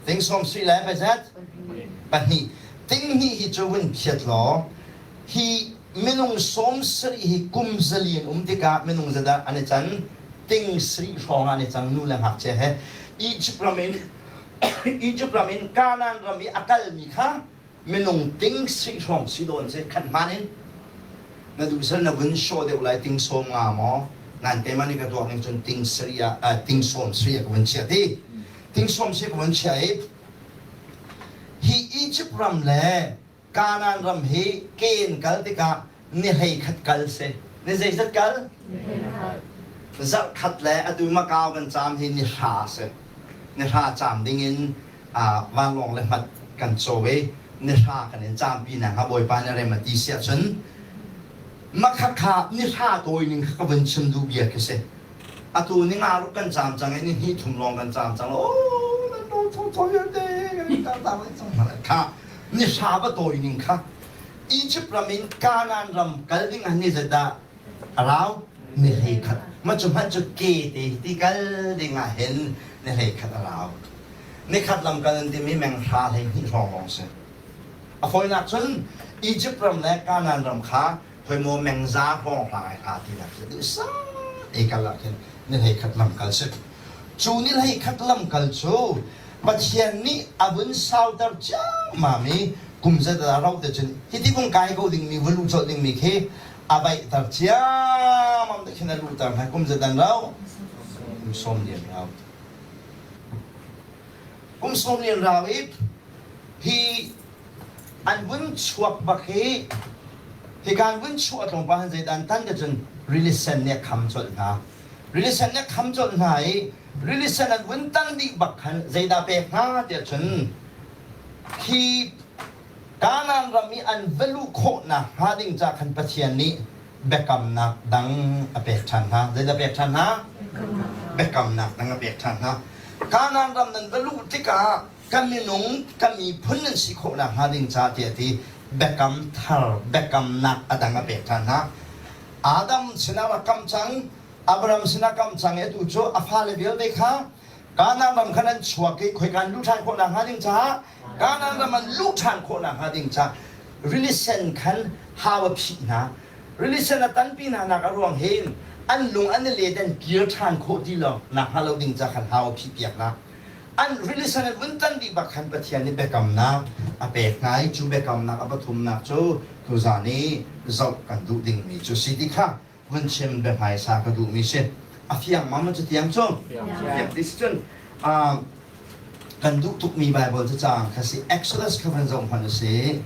Ting sawm sarih le pazat? Pahnih. Ting hnih hi cu vun phiat law hi minung sawm sarih hi kum zali an um tikah minung zadah an i can? Ting sarih hrawng ah an i cang nu le ngakchia he. Egypt ram in Egypt ram in Kanaan ram i a kalmi kha minung ting sarih hrawng si dawn si khat hman in na duh sal na vun show deuh lai ting sawm nga maw nan keimah nih ka tuak ning cun ting sarih ah ting sawm sarih ah ka vun chiah ti ting sawm sarih ka vun chiah i hi Egypt ram le Kanaan ram hi ke in kal tikah ni hlei khat kal si. Ni zeizat kal? Zarh khat le atu Macau kan caam hi ni hra si. Ni hra caam ding in vanlawng le hmat kan caw i ni hra kan in caampi nak hnga Bawipa nih rem a ti si ahcun makhakha ni hra tawi ning kha ka vun chim duh bia khi si. Atu ni nga ruk kan caam cang i ni hnih thum lawng kan caam cang. Oh, nan lo tho tho vialte kan caam cang kha ni hra va tawi ning kha Egypt ram in Kanaan ram kal ding ah ni zeidah a rau? Ni hlei khat. Ma cu hmanh cu ke te ti kal ding ah hin ni hlei khat a rau. Nikhat lam kal an timi meng hra hlei hnih hrawng lawng si. A fawinak cun Egypt ram le Kanaan ram kha khoimaw mengza hrawng hla hla tinak si duhsah te kal ah khin ni hlei khat lam kal si. Cu ni hlei khat lam kal cu Pathian nih a vun sauter ciammam i kum zat a rauh te cun hiti vung kai ko dingmi va luh colh dingmi khi a vaihter ciammam te khin a luhter hna kum zat an rauh kum sawm lian rau kum sawm lian rau i hi an vun chuak bak hi hika an vun chuah tlawmpal han zeidah an tan te cun rili sen nih a kham colh hna rili sen nih a kham colh hna i rili sen an vun tan dih bak khan zeidah pek hna tiah cun khi Kanaan ram i an va luh khawhnak hnga ding ca khan Pathian nih biakamnak dang a pek ṭhan hna. Zeidah pek ṭhan hna? Biakamnak dang a pek ṭhan hna. Kanaan ram nan va luh tikah ka minung, ka miphun nan si khawhnak hnga ding ca tiah ti biakam thar, biakamnak a dang a pek ṭhan hna. Adam sinah rak kam cang, Abraham sinah kam cang i atu cu a fale vialte kha Kanaan ram khan an chuak i khoika an luh ṭhan khawh nakhnga ding caah Kanaan ram an luh ṭhan khawh nakhnga ding caah rili sen khan hau a phih hna. Rili sen a tanpi hna nak a ruang hin an lung an i let an kir ṭhan khawh ti lo nakhnga lo ding ca khan hau a phih piak hna. An rili sen an vun tan dih bak khan Pathian nih biakamnak a pek hna i cu biakamnak a pathumnak cu tuzaan i zoh kan duh dingmi cu si ti kha vun chim bia hmaisa ka duhmi si. A fiang ma ma cutiang cu? Fiang ti si cun kan duh tukmi Bible cacaang kha si Exodus kha van zoh hmanh u si.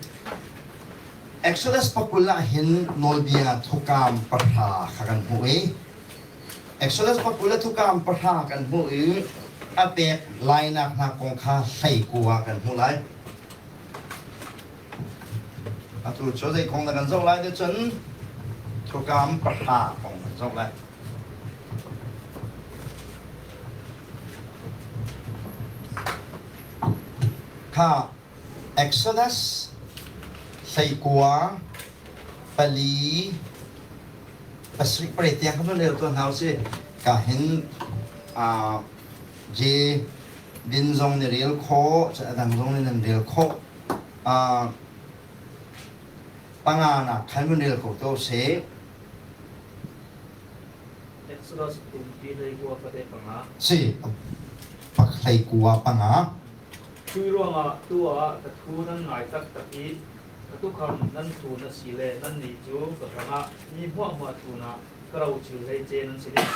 Exodus pakul ah hin nawlbia thukam pahra kha kan hmuh i Exodus pakul a thukam pahra kan hmuh i a pek lainak hna kong kha hleikua kan hmuh lai. Atu cu zei kong dah kan zoh lai ti cun thukam pahra kong kan zoh lai. Kha Exodus hleikua pali pasarih pariat tiang kan rel tuah hna usih. Ka hin J din zong ni rel khawh, a dang zong nih nan rel khawh. Panganak khan vun rel ko to seh. Exodus pumpi hleikua fate panga. Si, pak hleikua panga. Cui ruangah tu ah ka thu nan ngai taktak i ka tukham nan thun a si le nannih cu ka hrangah mi hmuahhmuah thun ah ka rochil hleice nan si ding.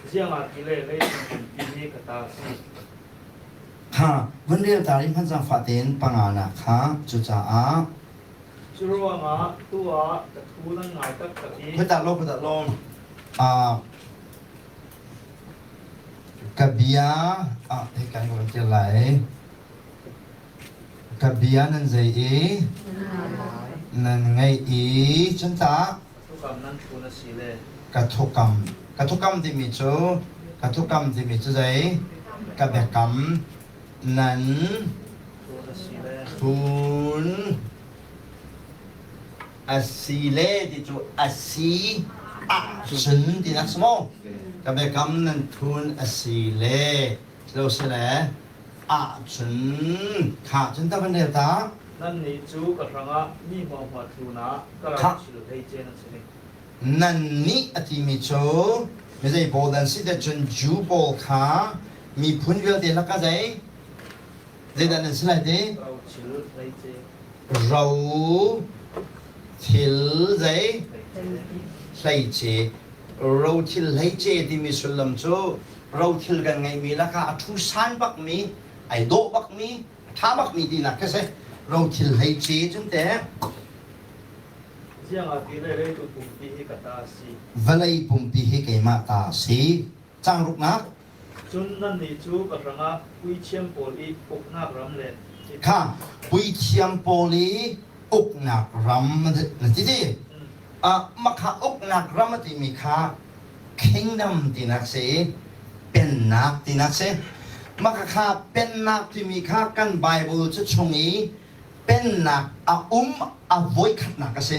Ziangah ti le leicung pumpi hi ka ta a si. Kha vun rel ta rih hmanh zaangfah tein panganak kha cucaah Cu ruangah tu ah ka thu nan ngai taktak i Phutak law phutak law ka bia ah hei kan kan tial lai ka bia nan zei i nan ngaih i cun tah Thukam nan thun a si le ka thukam ka thukam timi cu ka thukam timi cu zei ka biakam nan thun a si le thun a si le ti cu a si ahcun tinak si maw ka biakam nan thun a si le. Lo si le ahcun kha cun ta van rel ta. Nannih cu ka hrangah mi hmuahhmuah tlun ah ka rothil hleice nan si ding. Nannih a timi cu mizei pawl dan si te cun Jew pawl kha miphun vialte lakah zei zeidah nan si lai ti? Rothil hleice. Ro thil zei? Hleice. Rothil hleice timi sullam cu rothil kan ngeihmi lakah a ṭhu san bakmi, ai dawh bakmi, a ṭha bakmi tinak khi si. Rothil hleice cun te. Ziangah ti le leitu pumpi hi ka ta a si. Vawlei pumpi hi keimah ta a si. Caang ruknak. Cun nannih cu ka hrangah puithiam pawl i uknak ram le Kha puithiam pawl i uknak ram na ti ti. Makha uknak ram a timi kha kingdom tinak si, pennak tinak si. Maka kha pennak timi kha kan Bible cu chung i pennak a um a voikhatnak a si.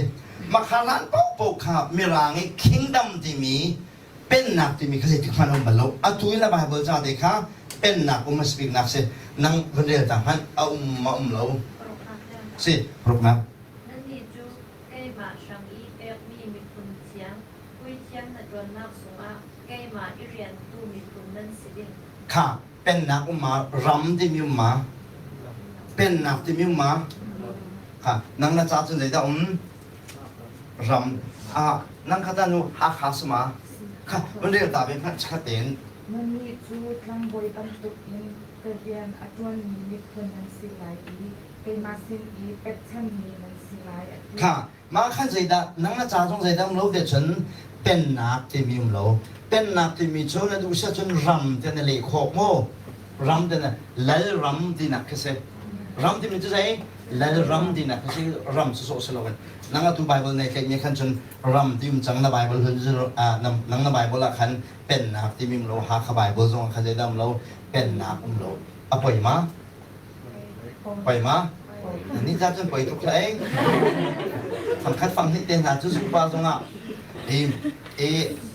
Makha hlan paohpaoh kha Mirang i kingdom timi pennak timi kha zeitik hmanh a um bal lo. Atu in a Bible ca te kha pennak um a si biknak si. Nang van rel ta hmanh a um ma um lo. Si, ruknak. Nannih cu keimah hrang i pekmi miphun thiang, puithiam na ṭuannak sungah keimah i rianhtu miphun nan si ding. Kha pennak um ma ram timi um ma pennak timi um ma kha nang na ca cun zeidah um ram ah nang kha ta nu Hakha suma kha van rel ta ve hmanh chakhat tein. Nannih cu tlangbawi bantuk in ka rian a ṭuanmi miphun nan si lai i keimah sin i pekchanmi nan si lai, a ti. Kha mah khan zeidah nang na ca zong zeidah um lo te cun pennak timi um lo. Pennak timi cu na duh sia cun ram te na leh khawk mu. Ram te na lal ram tinak khi si. Ram timi cu zei? Lal ram tinak khi si. Ram sawsawh si loin. Nang atu Bible nei tleih mi khan cun ram ti um cang na Bible hun nang na Bible ah khan pennak timi um lo. Hakha Bible zong ah khan zeidah um lo? Pennak um lo. A poi ma? Poi ma? Ni ca cun poi tuk hlei. Fangkhat fanghnih te hna cu zungpa zongah i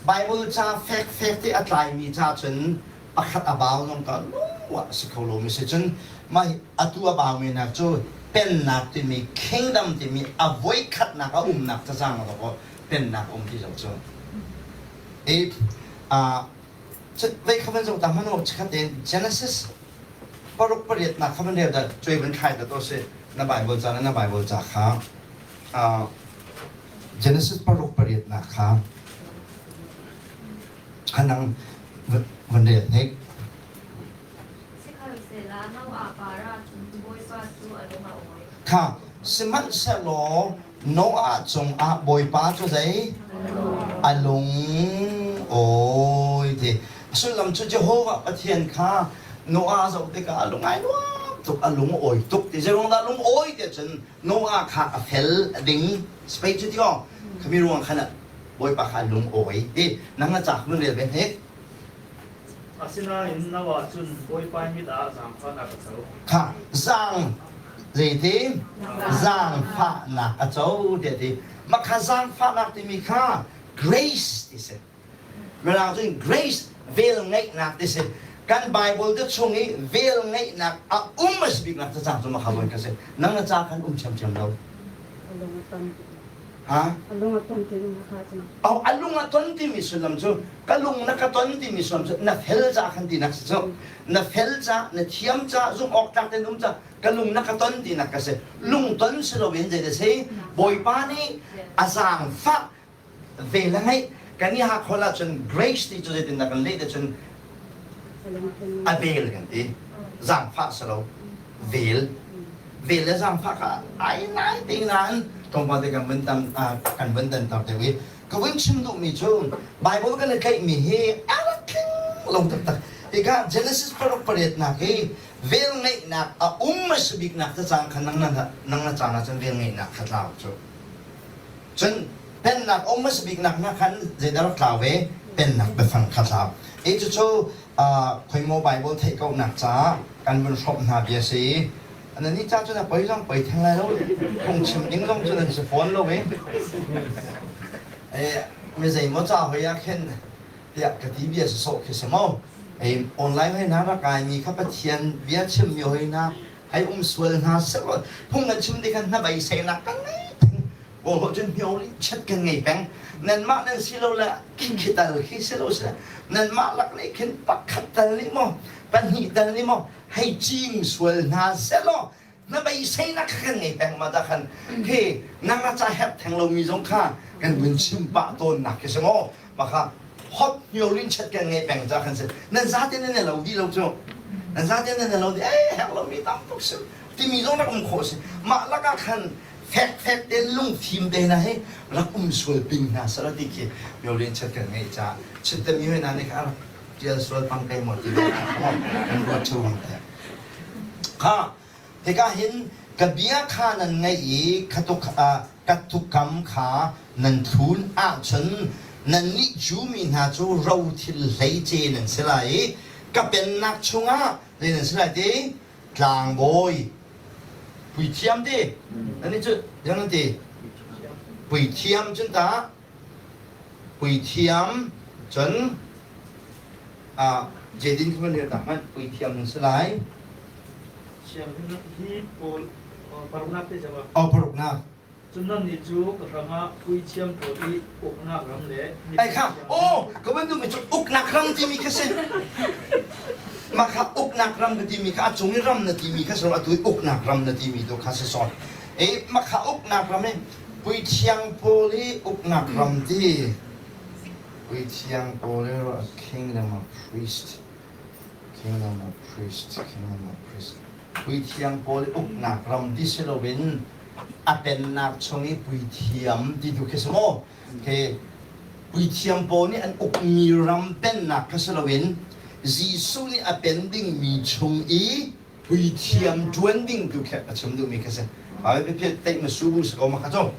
Bible ca fek fek te a tlaimi ca cun pakhat a bau zong ka lungwa si kho lo mi si cun mah atu a bau mi nak cu pennak timi kingdom timi a voikhatnak a umnak cazang a ko pennak um ti lo cu i vei kha van zoh ta hmanh u chikhat in Genesis paruk pariatnak kha van rel dah cuai van thlai ta to si na Bible ca na Bible ca kha Genesis paruk pariatnak kha hanang van rel hnik. Kha sihmanhsehlaw Noah cungah Bawipa cu zei a lung awi ti a sullam cu Jehovah Pathian kha Noah zoh tikah a lung ai nuam tuk a lung awi tuk ti zei ruang dah lung awi ti cun Noah kha a fel a ding space cu ti aw khami ruang khan Bawipa kha a lung awi ti nang na ca mun rel ve hnik. Asinain Noah cun Bawipa mit ah zaangfahnak a co. Kha zaang zeiti zaangfahnak a co tiah ti. Mah kha zaangfahnak timi kha grace ti si. Mirang cun grace vel ngeihnak ti si. Kan Bible te chung i vel ngeihnak a um a si biknak cacang cu mah kha voi ka si. Nang na ca khan um ṭhiamṭhiam lo. Ha? A lung a ton timi kha cu. Oh, a lung a ton timi sullam cu ka lung na ka ton timi sullam cu na fel ca khan tinak si cu. Na fel ca, na thiam ca, zumh awk tlak tein um ca, ka lung na ka ton tinak ka si. Lung ton si loin zei da si? Bawipa nih a zaangfah vel a ngeih. Kan i hakhol ahcun grace ti cu zeitin dah kan leh te cun a vel kan ti. Zaangfah si lo. Vel. Vel le zaangfah kha ai nai te nain tlawmpal te kan vun tam kan vun dan tar deuh i ka vun chim duhmi cu Bible kan i tlaihmi hi a rak tling lo taktak. Tikah Genesis paruk pariatnak hi vel ngeihnak a um a si biknak cacang kha nang na nang na caan ahcun vel ngeihnak kha tlau cu. Cun pennak um hmasa biknak hna khan zeidah rak tlau ve? Pennak biafang kha tlau. Hi cucu khoimaw Bible theih kauhnak caah kan vun hrawmh hna bia si. Nan nih ca cun a poi zong poi theng lai lo. Phungchim ding zong cu nan si fawn lo i. Mi zeimaw ca hoi ah khin tiah ka ti bia sawsawh khi si maw? Ei online hoi hna rak kaimi kha Pathian bia chimmi hoi hna hei um sual hna sehlaw phung nan chim ti khan hnabeiseinak kan ngei peng. Kawl cun hnioli chat kan ngei peng. Nanmah nan si lo le khi tal khi si lo sile nanmah lak nih khin pakhat tal nih maw pahnih tal nih maw hei cing sual hna sehlaw na beiseinak kha kan ngei peng ma dah khan khi nang a ca herh theng lomi zong kha kan vun chim pah tawnnak khi si maw maka hot hniolin chat kan ngei peng ca khan si nan zate nan lo dih lo cu nan zate nan lo dih eh herh lomi tam tuk si timi zong rak um khawh si mah lakah khan fek fek ten lungfim te hna hi rak um sual ping hna sala ti khi hniolin chat kan ngei ca chittami hoi na nih kha rak tial sual pang kai maw ti kan ruat cheu hang te kha Hika hin ka bia kha nan ngaih i ka tukam kha nan thlun ahcun nannih Jew mi hna cu rothil hleice nan si lai i ka pennak chungah zei nan si lai ti? Tlangbawi puithiam ti nannih cu ziang nan ti? Puithiam cun tah puithiam cun Jedin kha van rel ta hmanh puithiam nan si lai. Hi pawl paruknak te cang Oh paruknak. Cun nannih cu ka hrangah puithiam pawl i uknak ram le Ai kha oh ka van duhmi cu uknak ram timi kha si. Mah kha uknak ram ka timi kha a cung i ram na timi kha si atu i uknak ram na timi tu kha si sawn. E mah kha uknak ram i puithiang pawl i uknak ram ti puithiang pawl i kingdom of priest Kingdom of Priest, Kingdom of Priest. Puithiam pawl uknak ram ti si loin a pennak chung i puithiam ti tu khi si maw? Khi puithiam pawl nih an ukmi ram pennak kha si loin Jesuh nih a pen dingmi chung i puithiam ṭuan ding tu khi a chim duhmi khi si. Ai phiat teih ma su bu si ko ma kha cu.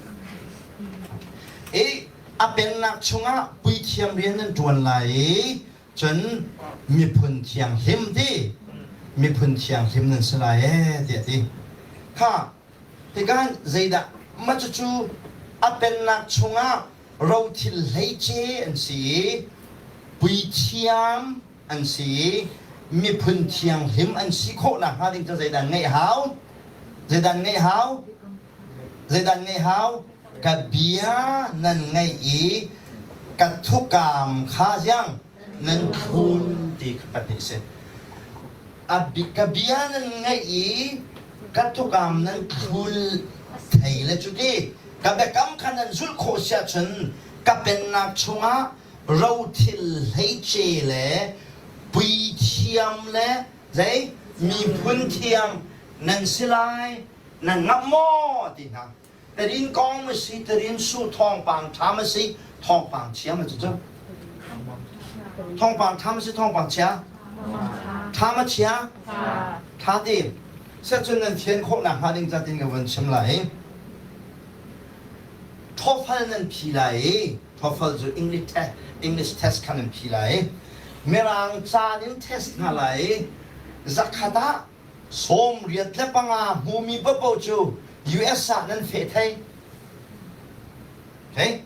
I a pennak chungah puithiam rian nan ṭuan lai i Cun miphun thianghlim ti miphun thianghlim nan si lai ee tiah a ti. Kha tikah zeidah mah cucu a pennak chungah rothil hleice an si i puithiam an si i miphun thianghlim an si khawh nakhnga ding cu zeidah ngeih hau? Zeidah ngeih hau? Zeidah ngeih hau? Ka bia nan ngaih i ka thukam kha ziang nan thlun ti kha pahnih si. Ka bia nan ngaih i ka thukam nan thlul thei le cuti ka biakam kha nan zulh khawh si ahcun ka pennak chungah rothil hleice le puithiam le zei miphun thiang nan si lai nan ngamh maw ti hna. Tarin kong ma si, tarin su thawngpang ṭha ma si, thawngpang chia ma cu Thawngpang ṭha ma si, thawngpang chia? Ṭha ma chia? Ṭha ti. Sehcun nan fian khawh nakhnga ding ca tin ka vun chim lai. TOEFL nan phi lai i TOEFL cu English test, English test kha nan phi lai. Mirang ca in test hna lai i zakhat ah 95 hmumi paohpaoh cu US ah nan feh thai. Okay?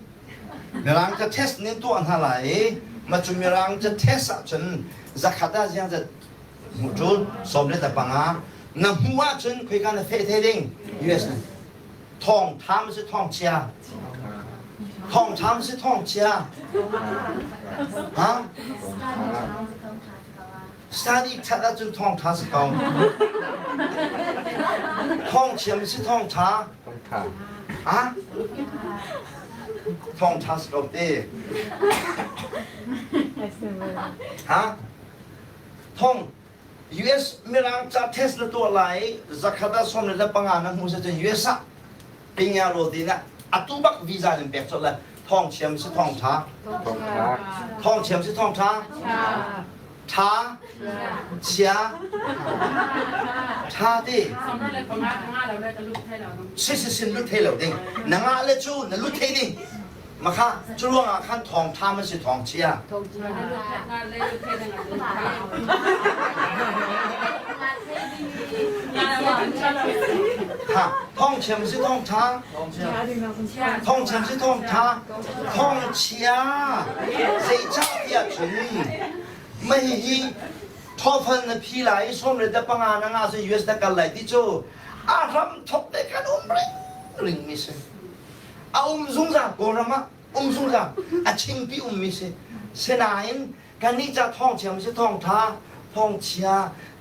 Mirang ca test nin tuah hna lai i mah cu mirang ca test ahcun zakhat ah ziang zat hmuh ṭul 15 na hmuh ahcun khoika na feh thai ding US na thawng ṭha si thawng chia thawng ṭha si thawng chia ha Study ṭhat ahcun thawngṭha si ko. Thawngthiam si thawngṭha. Ah? Thawngṭha si ko te. Ha? Thong US Mirang ca test na tuah lai zakhat ah 15 na hmu sa cun US ah Pinya rawl din ah atu bak visa nan pek colh le thawngthiam si thawngtha thawngthiam si thawngtha tha chia tha ti si si sin lut thei lo ding na ngah le cu na lut thei ding makha cu ruangah khan thawngtha man si thawngchia Thawngchiam si thawngṭha thawngchiam si thawngṭha thawngchia zeicahtiah cun Mah hihi TOEFL na phi lai i 15 na ngah cun US na kal lai ti cu a hram thok te kan um ring ring mi si. A um zungzal Kawlram ah um zungzal a chingpi ummi si. Sinain kannih ca thawngchia si thawngtha thawngchia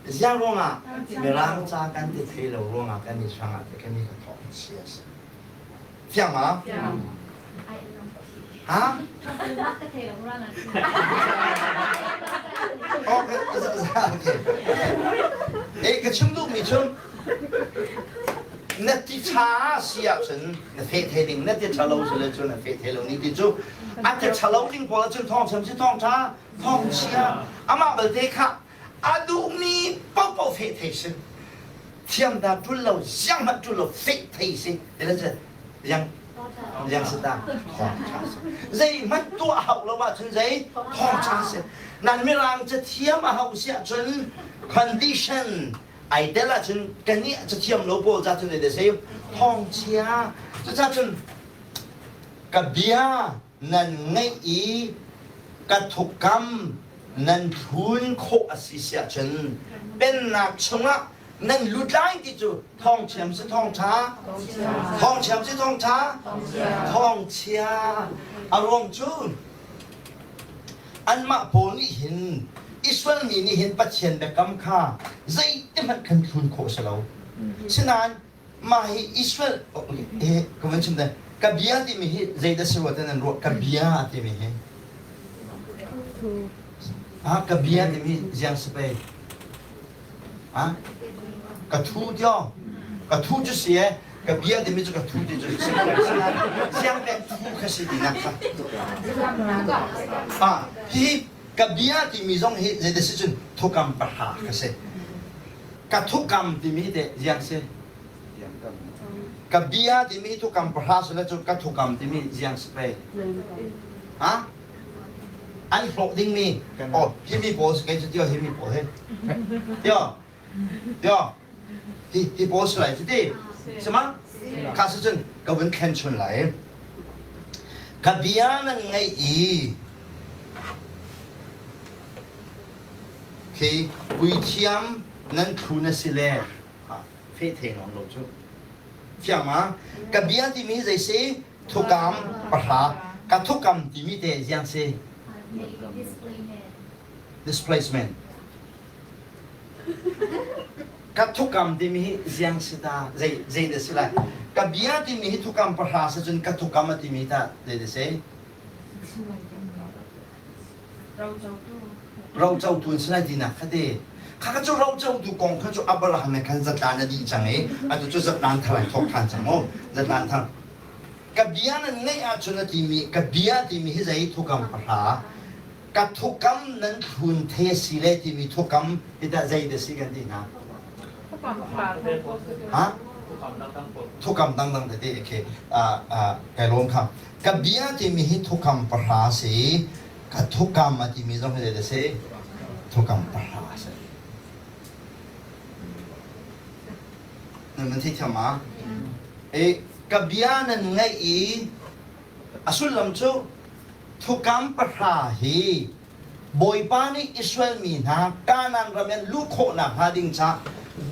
ziang ruangah Mirang ca kan ti thei lo ruangah kan i hrangah te kan i ka thawngchia si. Fiang ma? Ha? Okay, okay. Eh, ka chim duhmi cu na ti ṭha si ahcun na feh thei ding, na ti ṭha lo si le cu na feh thei lo ni ti cu a ti ṭha lo ding pawl ahcun thawng chim si thawng ṭha, thawng chia. Amah belte kha a duhmi paohpaoh feh thei si. Thiam dah ṭul lo, ziang hmanh ṭul lo, feh thei si. Ti le cun ziang ziang si ta thawngṭha si. Zeihmanh tuah hau lo ahcun zei thawngṭha si. Nan mirang cathiam a hau si ahcun condition ai tel ahcun kannih cathiam lo pawl ca cun zei si thawngchia. Cucaah cun ka bia nan ngaih i ka thukam nan thlun khawh a si si ahcun pennak chungah nan lut lai ti cu thawngchiam si thawngṭha thawngchiam si thawngṭha thawngchia a ruang cu anmah pawl nih hin Israel mi nih hin Pathian biakam kha zeitihmanh khan thlun khawh si lo sinain mah hi Israel he ka van chim te ka bia timi hi zeidah si rua nan ruah ka bia timi hi ah ka bia timi ziang si pei ah ka thu tio ka thu cu si e ka bia timi cu ka thu ti cu si siang pek thu kha si tinak kha ah hi ka bia timi zong hi zeidah si cun thukam pahra ka si Ka thukam timi teh ziang si? Ka bia timi thukam pahra sila cu ka thukam timi ziang si pei? Ha? An hlawh dingmi oh hi mi pawl si kei cu tio hi mi pawl hi tio tio hi hi pawl si lai ti sima kha si cun ka vun thlen chun lai ka bia nan ngaih i Khi puithiam nan thlu na si le feh thei nawn lo cu. Fiang ma? Ka bia timi zei si? Thukam pahra. Ka thukam timi te ziang si? Displacement. Ka thukam timi hi ziang si ta? Zei zei da si lai? Ka bia timi hi thukam pahra si cun ka thukam a timi ta zei da si? Rocotu an si lai tinak kha te. Kha kha cu rocotu kong kha cu Abraham he khan zatlan a dih cang i atu cu zatlan thar ai thawk ṭhan cang mu. Zatlan thar. Ka bia nan ngaih ahcun a timi ka bia timi hi zei thukam pahra ka thukam nan thlun the si le timi thukam hi tah zei da si kan ti hna. Ha? Thukam dangdang tete okay. Kai lawm kha. Ka bia timi hi thukam pahra si. Ka thukam a timi zong hi zei a si? Thukam pahra a si. Nan nan theithiam ma? E, ka bia nan ngaih i a sullam cu thukam pahra hi Bawipa nih Israel mi hna Kanaan ram in luh khawhnak hnga ding ca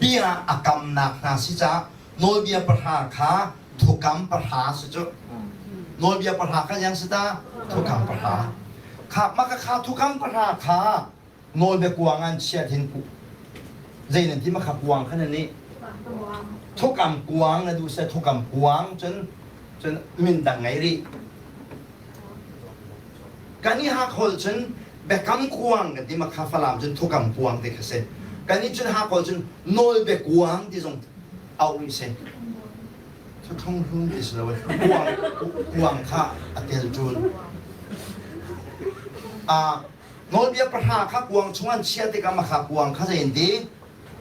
bia a kamnak hna si caah nawlbia pahra kha thukam pahra si cu nawlbia pahra kha yang si ta thukam pahra kha maka kha thukam pahra kha nawlbia kuang an chiat hin ku zei nan ti ma kha kuang kha nan nih thukam kuang na duh se thukam kuang cun cun min dang ngei rih Kan i hakhawl cun biakam kuang kan ti makha Falam cun thukam kuang ti kha si. Kan i cun hakhawl cun nawlbia kuang ti zong auh rih si. Thuthlung hlun ti si lo kuang kuang kha a tel ṭun. Ah nawlbia pahra kha kuang chung an chiah tikah makha kuang kha zei in ti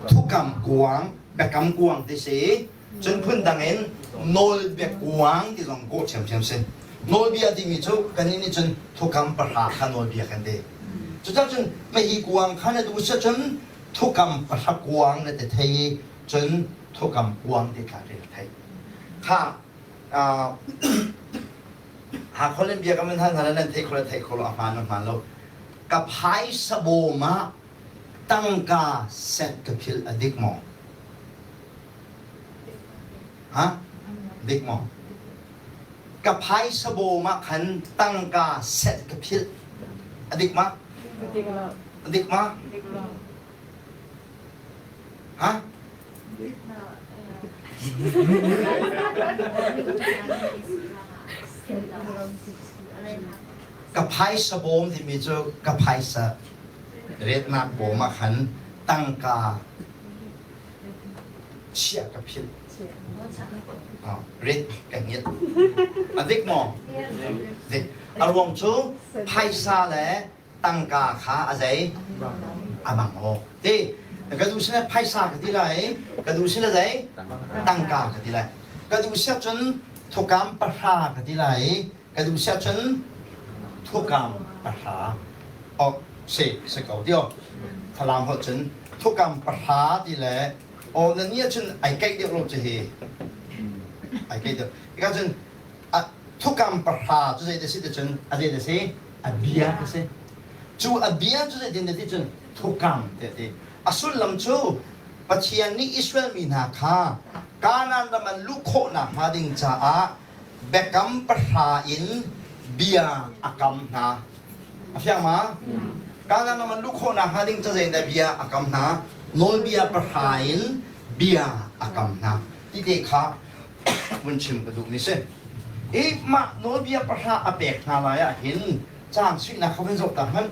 thukam kuang biakam kuang ti si. Cun phundang in nawlbia kuang ti zong kawh ṭhiamṭhiam si. Nawlbia timi cu kannih nih cun thukam pahra kha nawlbia kan ti. Cucaah cun hi kuang kha na duh si cun thukam pahra kuang na ti thei i cun thukam kuang ti kha rel thei. Kha Hakha in bia ka man hna nan thei kho le thei kho lo a hmaan a hmaan lo. Ka phaisa bawm ah tangka cent ka philh a dik maw? Ha? Dik maw? Ka phaisa bawm ah khan tangka cent ka philh a dik ma? Dik lo. A dik ma? Dik lo. Ha? Ka phaisa bawm timi cu ka phaisa retnak bawm ah khan tangka chiah ka philh. Ret ka hngilh. A dik maw? Dik. A ruang cu phaisa le tangka kha a zei a bang awk ti ka duh sin phaisa ka ti lai ka duh sin zei tangka ka ti lai ka duh siah cun thukam pahra ka ti lai ka duh siah cun thukam pahra ok si si ko tio Falam holh cun thukam pahra ti le aw na nia cun ai keih deuh lo cu hi ai keih deuh ika cun thukam pahra cu zei te si te cun a zei te si a bia a si. Cu a bia cu zeitin ti cun thukam ti a ti. A sullam cu Pathian nih Israel mi hna kha Kanaan ram an luh khawh nakhnga ding caah biakam pahra in bia a kam hna. A fiang ma? Kanaan ram an luh khawh nakhnga ding ca zeidah bia a kam hna? Nawlbia pahra in bia a kam hna. Ti te kha vun chim ka duhmi si. I mah nawlbia pahra a pek hna lai ah hin caang suihnak kha van zoh ta hmanh.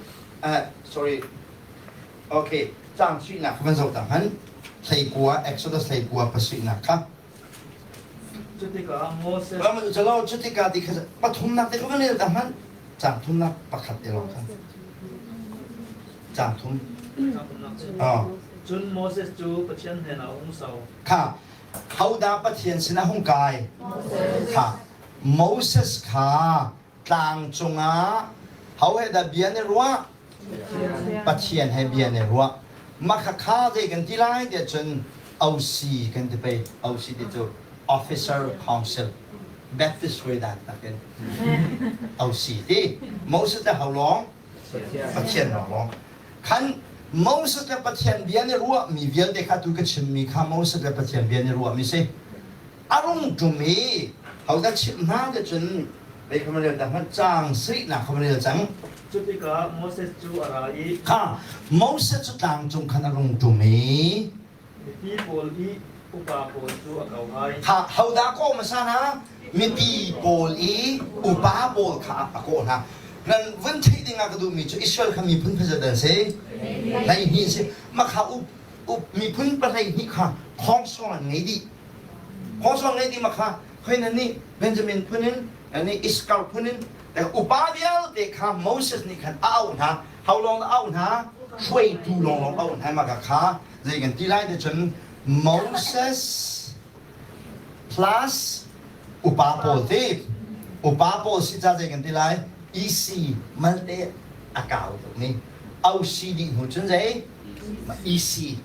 Sorry. Okay, caang suihnak kha van zoh ta hmanh. Hleikua, Exodus hleikua pasuihnak kha. Cutikah Moses Calo cutikah ti kha pathumnak te kha van rel ta hmanh. Caang thumnak pakhat te lawng kha. Caang thum. Ah. Cun Moses cu Pathian hnenah a hung sau. Kha Hodah Pathian sinah hung kai? Kha Moses kha tlang cungah ho he dah bia na ruah? Pathian he bia na ruah. Mah kha kha zei kan ti lai tiah cun OC kan ti pei. OC ti cu Officer Council. Baptist hruai dan takin OC ti. Moses le ho lawng? Pathian lawng. Khan Moses le Pathian bia nih ruahmi vialte kha tu ka chimmi kha Moses le Pathian bia nih ruahmi si. A rung ṭum i hodah chimh hna ti cun vei kha rel ta hmanh caang sarihnak kha rel cang. Cutikah Moses cu a ra i Kha Moses cu tlang cung khan a rung ṭum i Mipi pawl i upa pawl cu a ko ai. Kha hodah kawh hmasa hna? Mipi pawl i upa pawl kha a kawh hna. Nan vun theih ding ah ka duhmi cu Israel kha miphun phazat an si. 12 si. Mah kha up, miphun pahleihnih kha khawngsawng an ngei dih. Khawngsawng ngei dih mah kha khoi nan nih Benjamin phun in, nan nih Issachar phun in, upa vialte kha Moses nih khan a auh hna. Ho lawng a auh hna? Hruaitu lawnglawng auh hna mah kha zei kan ti lai ti cun Moses plus upa pawl ti upa pawl si ca zei kan ti lai EC malte a kau tuk ni OC dih hnu cun zei EC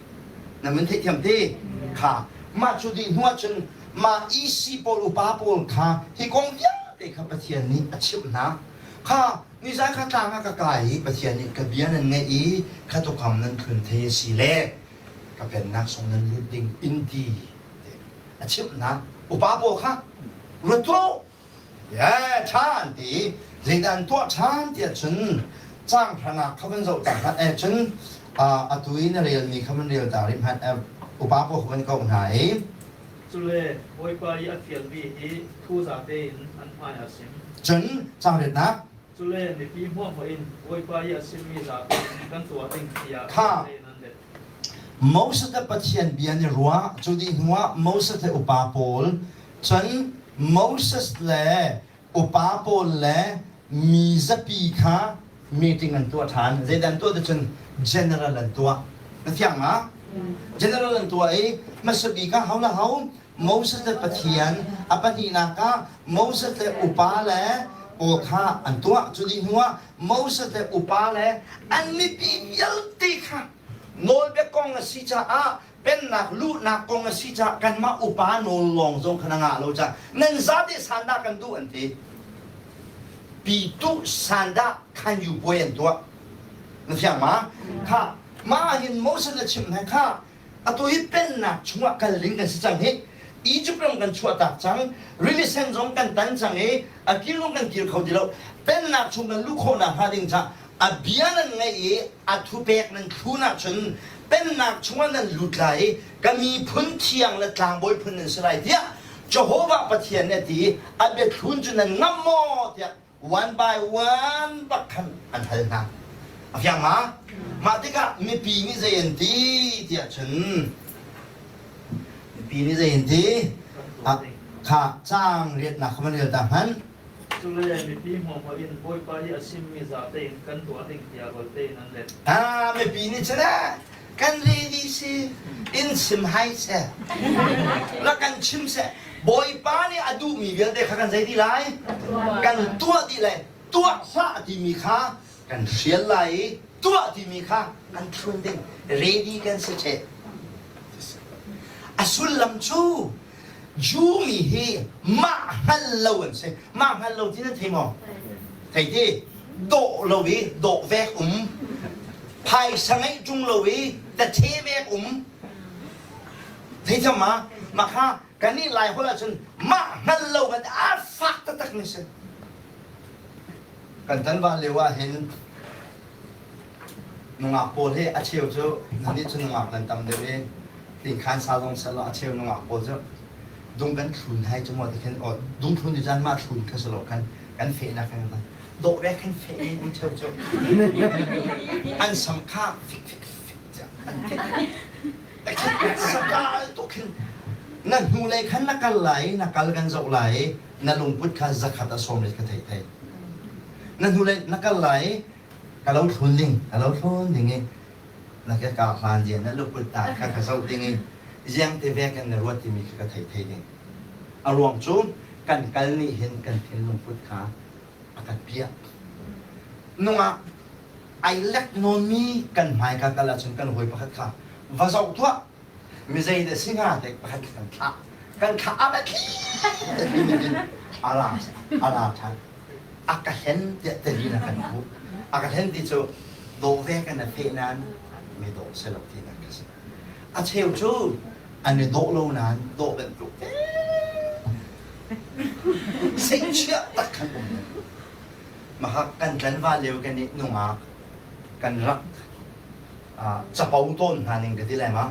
na mun theihthiam ti kha mah cu dih hnu ah cun mah EC pawl upa pawl kha hi kong vialte kha Pathian nih a chimh hna kha Nizan kha tlang ah ka kai i Pathian nih ka bia nan ngaih i kha tukam nan thlun thei a si le ka pennak sung nan lut ding in ti a chimh hna. Upa pawl kha ruat tuah u. Yeah, ṭha an ti i zeidah an tuah ṭhan tiah cun caang hranak kha van zoh ta hmanh eh cun atu i na relmi kha van rel ta rih hmanh upa pawl kha van koh hna i Cule Bawipa i a fialmi hi thu za tein an hmai ah sim. Cun caang riatnak. Cule mipi hmuahhmuah in Bawipa i a simmi zapi in kan tuah ding tiah Kha tein an let. Moses le Pathian bia nih ruah cu dih hnuah Moses le upa pawl cun Moses le upa pawl le mi zapi kha meeting an tuah ṭhan. Zeidah an tuah ti cun general an tuah. Na fiang ma? General an tuah i hmasa bik ah ho le ho Moses le Pathian a pahnihnak ah Moses le upa le pawl kha an tuah. Cu dih hnuah Moses le upa le an mipi vialte kha nawlbia kong a si caah pennak luhnak kong a si caah kanmah upa nawl lawng zong kha na ngah lo caah nan zate sandah kan duh an ti. Pitu sandah khan yu puai an tuah. Na fiang ma? Kha mah hin Moses na chimh hna kha atu hi pennak chungah kal ding kan si cang hi. Egypt ram kan chuahtak cang, rili sen zong kan tan cang i a kir zong kan kir kho ti lo. Pennak chung kan luh khawhnak hnga ding caah a bia nan ngaih i a thupek nan thlun ahcun pennak chungah nan lut lai i ka miphun thiang le tlangbawi phun nan si lai tiah Jehovah Pathian nih a ti i a biathlun cu nan ngamh maw tiah one by one bak khan an hal hna. A fiang ma? Mah tikah mipi nih zei an ti tiah cun mipi nih zei an ti? Kha caang riatnak kha van rel ta hmanh. Cule mipi hmuahhmuah in Bawipa i a simmi zate in kan tuah ding tiah rualte in an let. Ah, mipi nih cun kan ready si in chim hai seh la kan chim seh Bawipa nih a duhmi vialte kha kan zei dih lai kan tuah dih lai tuah hlah timi kha kan hrial lai i tuah timi kha kan thlun ding ready kan si ṭhe a sullam cu Jew mi hi mah hngal lo an si. Mah hngal lo ti nan thei maw? Thei ti. Dawh lo i dawh vek um. Phaisa ngeih ṭung lo i tathe vek um. Thei thiam ma? Mah kha kannih Lai holh ahcun mah hngal lo kan a fak taktak mi si. Kan tanval lio ah hin nungak pawl hi a cheu cu nannih cu nungak nan tam deuh i tingkhan sa zong seh law a cheu nungak pawl cu dung kan thlun hai cu maw ti khin aw dung thlun ti caan mah thlun kha si lo khan kan fehnak kan kan dawh ve khan feh in um cheu cu an sam kha fik fik fik an fik sakal tuk khin na hnulei khan na kal lai na kal kan zoh lai na lungput kha zakhat a sawm ka thei thei na hnulei na kal lai ka lo thlun ding ka lo thlun ding i na ke ka hlan dia na luput ta kha ka zoh ding i ziang te vek in na ruat timi kha ka thei thei ding a ruang cu kan kal nih hin kan thinlung put kha a kan piah nungak ai lek nawnmi kan hmai ka kal ahcun kan hawi pakhat kha va zoh tuah mi zei dah si hnga te pakhat kan thlah kan thlah a va thli a ra a ra ṭhan a ka hlen tiah tali na kan hmuh a ka hlen ti cu dawh ve kan na feh nain mi dawh si lo ti nak ka si a cheu cu an i dawh lo nain dawh bantuk te seichiah tak khan um maha kan tlanval lio kan i nungak kan rak capo tawn hna ning ka ti lai ma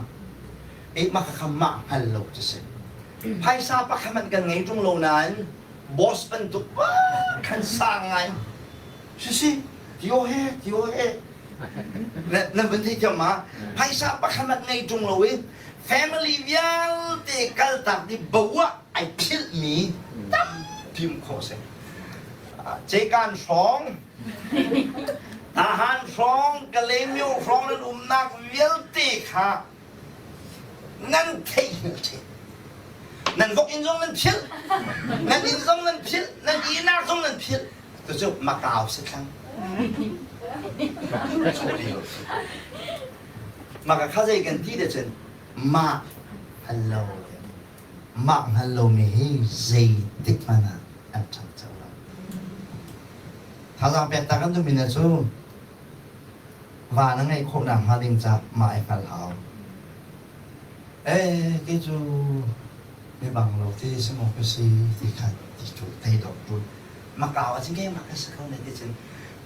eh mah kha mah hngal lo cu si phaisa pakhat hmanh kan ngei ṭung lo nain boss bantuk khan sang ngai si si tio he tio he nan vun thei thiam ma phaisa pakhat hmanh ngei ṭung lo i family vialte kaltak di bo ah ai philh mi tampi um khawh si cekan hrawng Tahan hrawng, Kalaymyo hrawng nan umnak vialte kha nan theihngilh ṭhin. Nan vok inn zong nan philh, nan inn zong nan philh, nan ihnak zong nan philh. Cucu Macau si thlang. Maka kha zei kan ti de cun mah hngal lo mah hngal lomi hi zeitik hmanh ah an ṭhangcho lo. Thazaang pek ta kan duhmi hna cu va na ngeih khawhnak hnga ding caah mah i hngal hau. Eh, kei cu mi bang lo ti si maw ka si ti khan ti cu tei dawk ṭul. Makau ah cun keimah ka si ko ne ti cun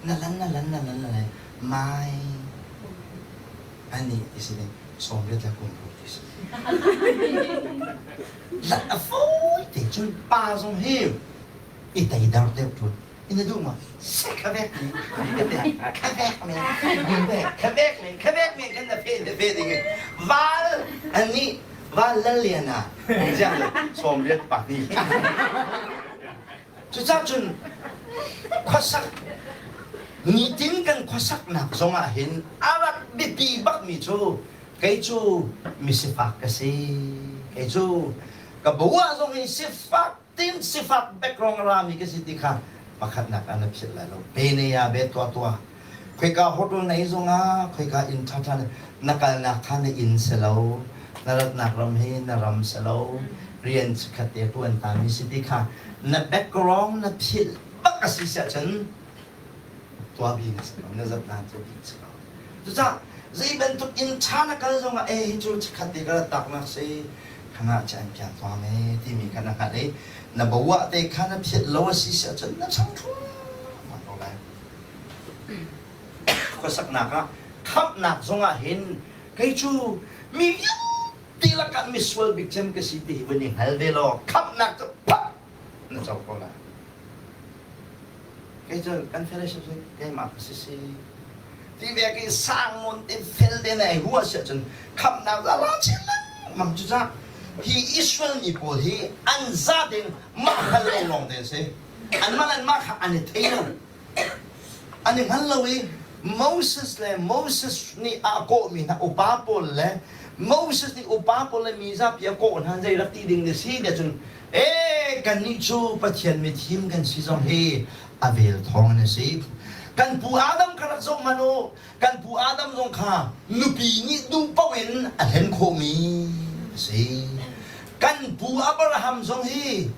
na lan na lan na lan na lan mai ani ti si ding 80 le kum ru ti si. Lan a fawi te cun pa zong hi i teidar deuh ṭul. Ina duh ma? Kha vek mi, kha vek mi, kha vek mi, kha vek mi kan na fe na fe ding val ani val laliana jiang 80 pak ni. Cucah cun khuasak nitin kan khuasaknak zong ah hin a rak biapi bakmi cu kei cu misifak ka si kei cu ka bo ah zong hi sifak tin sifak background a rami ka si ti kha pakhatnak ah na philh lai lo pene ah be tua tua khoika hotel na ei zongah khoika inn ṭhaṭha na kalnak kha na inn si lo na ratnak ram hi na ram si lo rian chikkhat te ṭuan ta mi si ti kha na background na philh bak a si siah cun tuah bi na si lo na zatlan cu bi si lo. Cucaah zei bantuk inn ṭha na kal zongah e hi cu chikkhat te ka rat taknak si khangah ci an piang tuam e timi kha na hngalh i na boah te kha na phiat lo a si si ahcun na chang thluahmah ko lai. Khuasaknak ah khamhnak zongah hin kei cu mi vialte lakah misual bik cem ka si ti hi vun i hngal ve law khamhnak cu phah na co ko lai. Kei cu kan fellowship cu keimah ka si si. Ti ve ke sang ngun te fel te na hua sia cun khamnak la la chin lengmang cu ca hi Israel mi pawl hi an za tein mah hngal lo lawng te si. Anmah le anmah kha an i thei lo. An i hngal lo i Moses le Moses nih a kawhmi hna upa pawl le Moses nih upa pawl le mi zapi a kawh hna zei rak ti ding na si tiah cun ee kannih cu Pathian mithim kan si zong hi a vel thawng in a si. Kan pu Adam kha rak zoh hmanh u. Kan pu Adam zong kha nupi nih duh paoh in a hlen khawhmi a si. Kan pu Abraham zong hi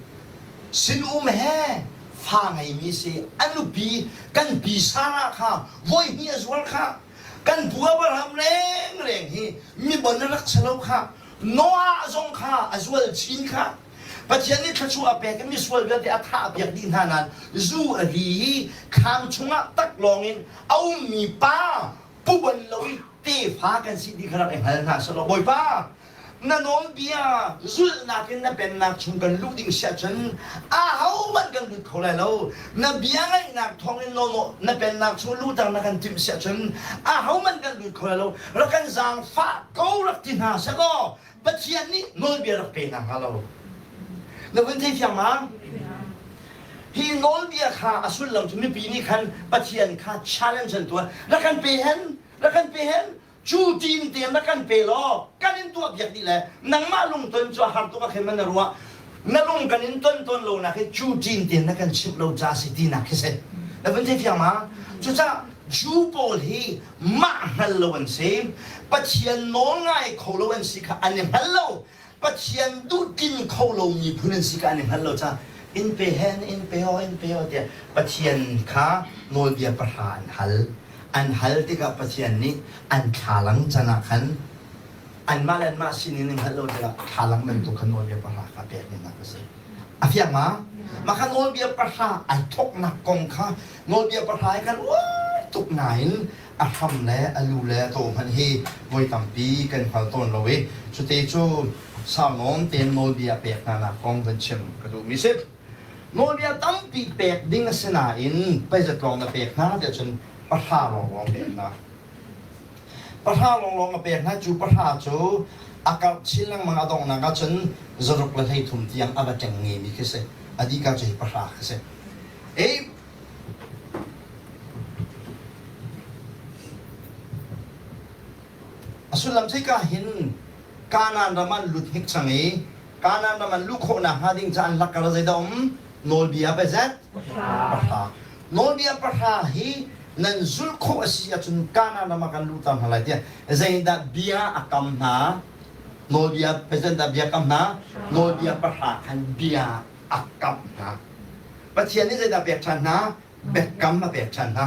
sinum he fa ngeimi si. A nupi kan pi Sarah kha voi hnih a zuar kha. Kan pu Abraham rengreng hi mibon a rak si lo kha. Noah zong kha a zual chin kha. Pathian nih thluachuah a pek i misual vialte a thah piak dih hna nain zu a ri i thlam chungah taklawng in a ummi pa puban lo i tefa kan si ti kha rak i hngal hna selaw Bawipa na nawlbia zulhnak in na pennak chung kan luh ding si ahcun ahohmanh kan lut kho lai lo na bia ngaihnak thawngin na pennak chung luhter na kan timh si ahcun ahohmanh kan lut kho lai lo rak kan zaangfah ko rak ti hna selaw Pathian nih nawlbia rak pe hna hnga lo. Na vun thei fiang ma? Hi nawlbia kha a sullam cu mipi nih khan Pathian kha challenge an tuah. Rak kan pe hen, rak kan pe hen, cu tin te na kan pe law kan in tuah piak dih le nangmah lungton cu a har tuk a khin man na ruah. Na lung kan in ton ton lo nak hi cu tin te na kan chimh lo ca si tinak khi si. Na vun thei fiang ma? Cucaah Jew pawl hi mah hngal lo an si. Pathian nawl ngai kho lo an si kha an i hngal lo. Pathian duhtlin kho lo miphun an si kha an i hngal lo caah in pe hen, in pe aw, in pe aw tiah Pathian kha nawlbia pahra an hal. An hal tikah Pathian nih an thlalang can ah khan anmah le anmah sining in hngalh lo tikah thlalang bantuk kha nawlbia pahra kha pek dingnak a si. A fiang ma? Mah kha nawlbia pahra ai thawknak kong kha nawlbia pahra hi kan uar tuk nain a hram le a lu le a taw hmanh hi voi tampi kan hngal tawn lo i cute cu sau nawn tein nawlbia pek hna nak kong van chim ka duhmi si. Nawlbia tampi pek ding a si nain peizat lawng na pek hna tiah cun pahra lawnglawng pek hna. Pahra lawnglawng a pek hna cu pahra cu a karh chin lengmang a donghnak ahcun zaruk le 13 tiang a va ṭeng ngemi khi si. A dihka cu hi pahra khi si. Ei a sullam cu hika hin Kanaan ram an lut hnik cang i Kanaan ram an luh khawh nakhnga ding ca an lakar zeidah um? Nawlbia pazat? Pahra. Nawlbia pahra hi nan zulh khawh a si ahcun Kanaan ram ah kan luhter hna lai tiah zeidah bia a kam hna? Nawlbia pazat dah bia kam hna? Nawlbia pahra khan bia a kamh hna. Pathian nih zeidah pek ṭhan hna? Biakam a pek ṭhan hna.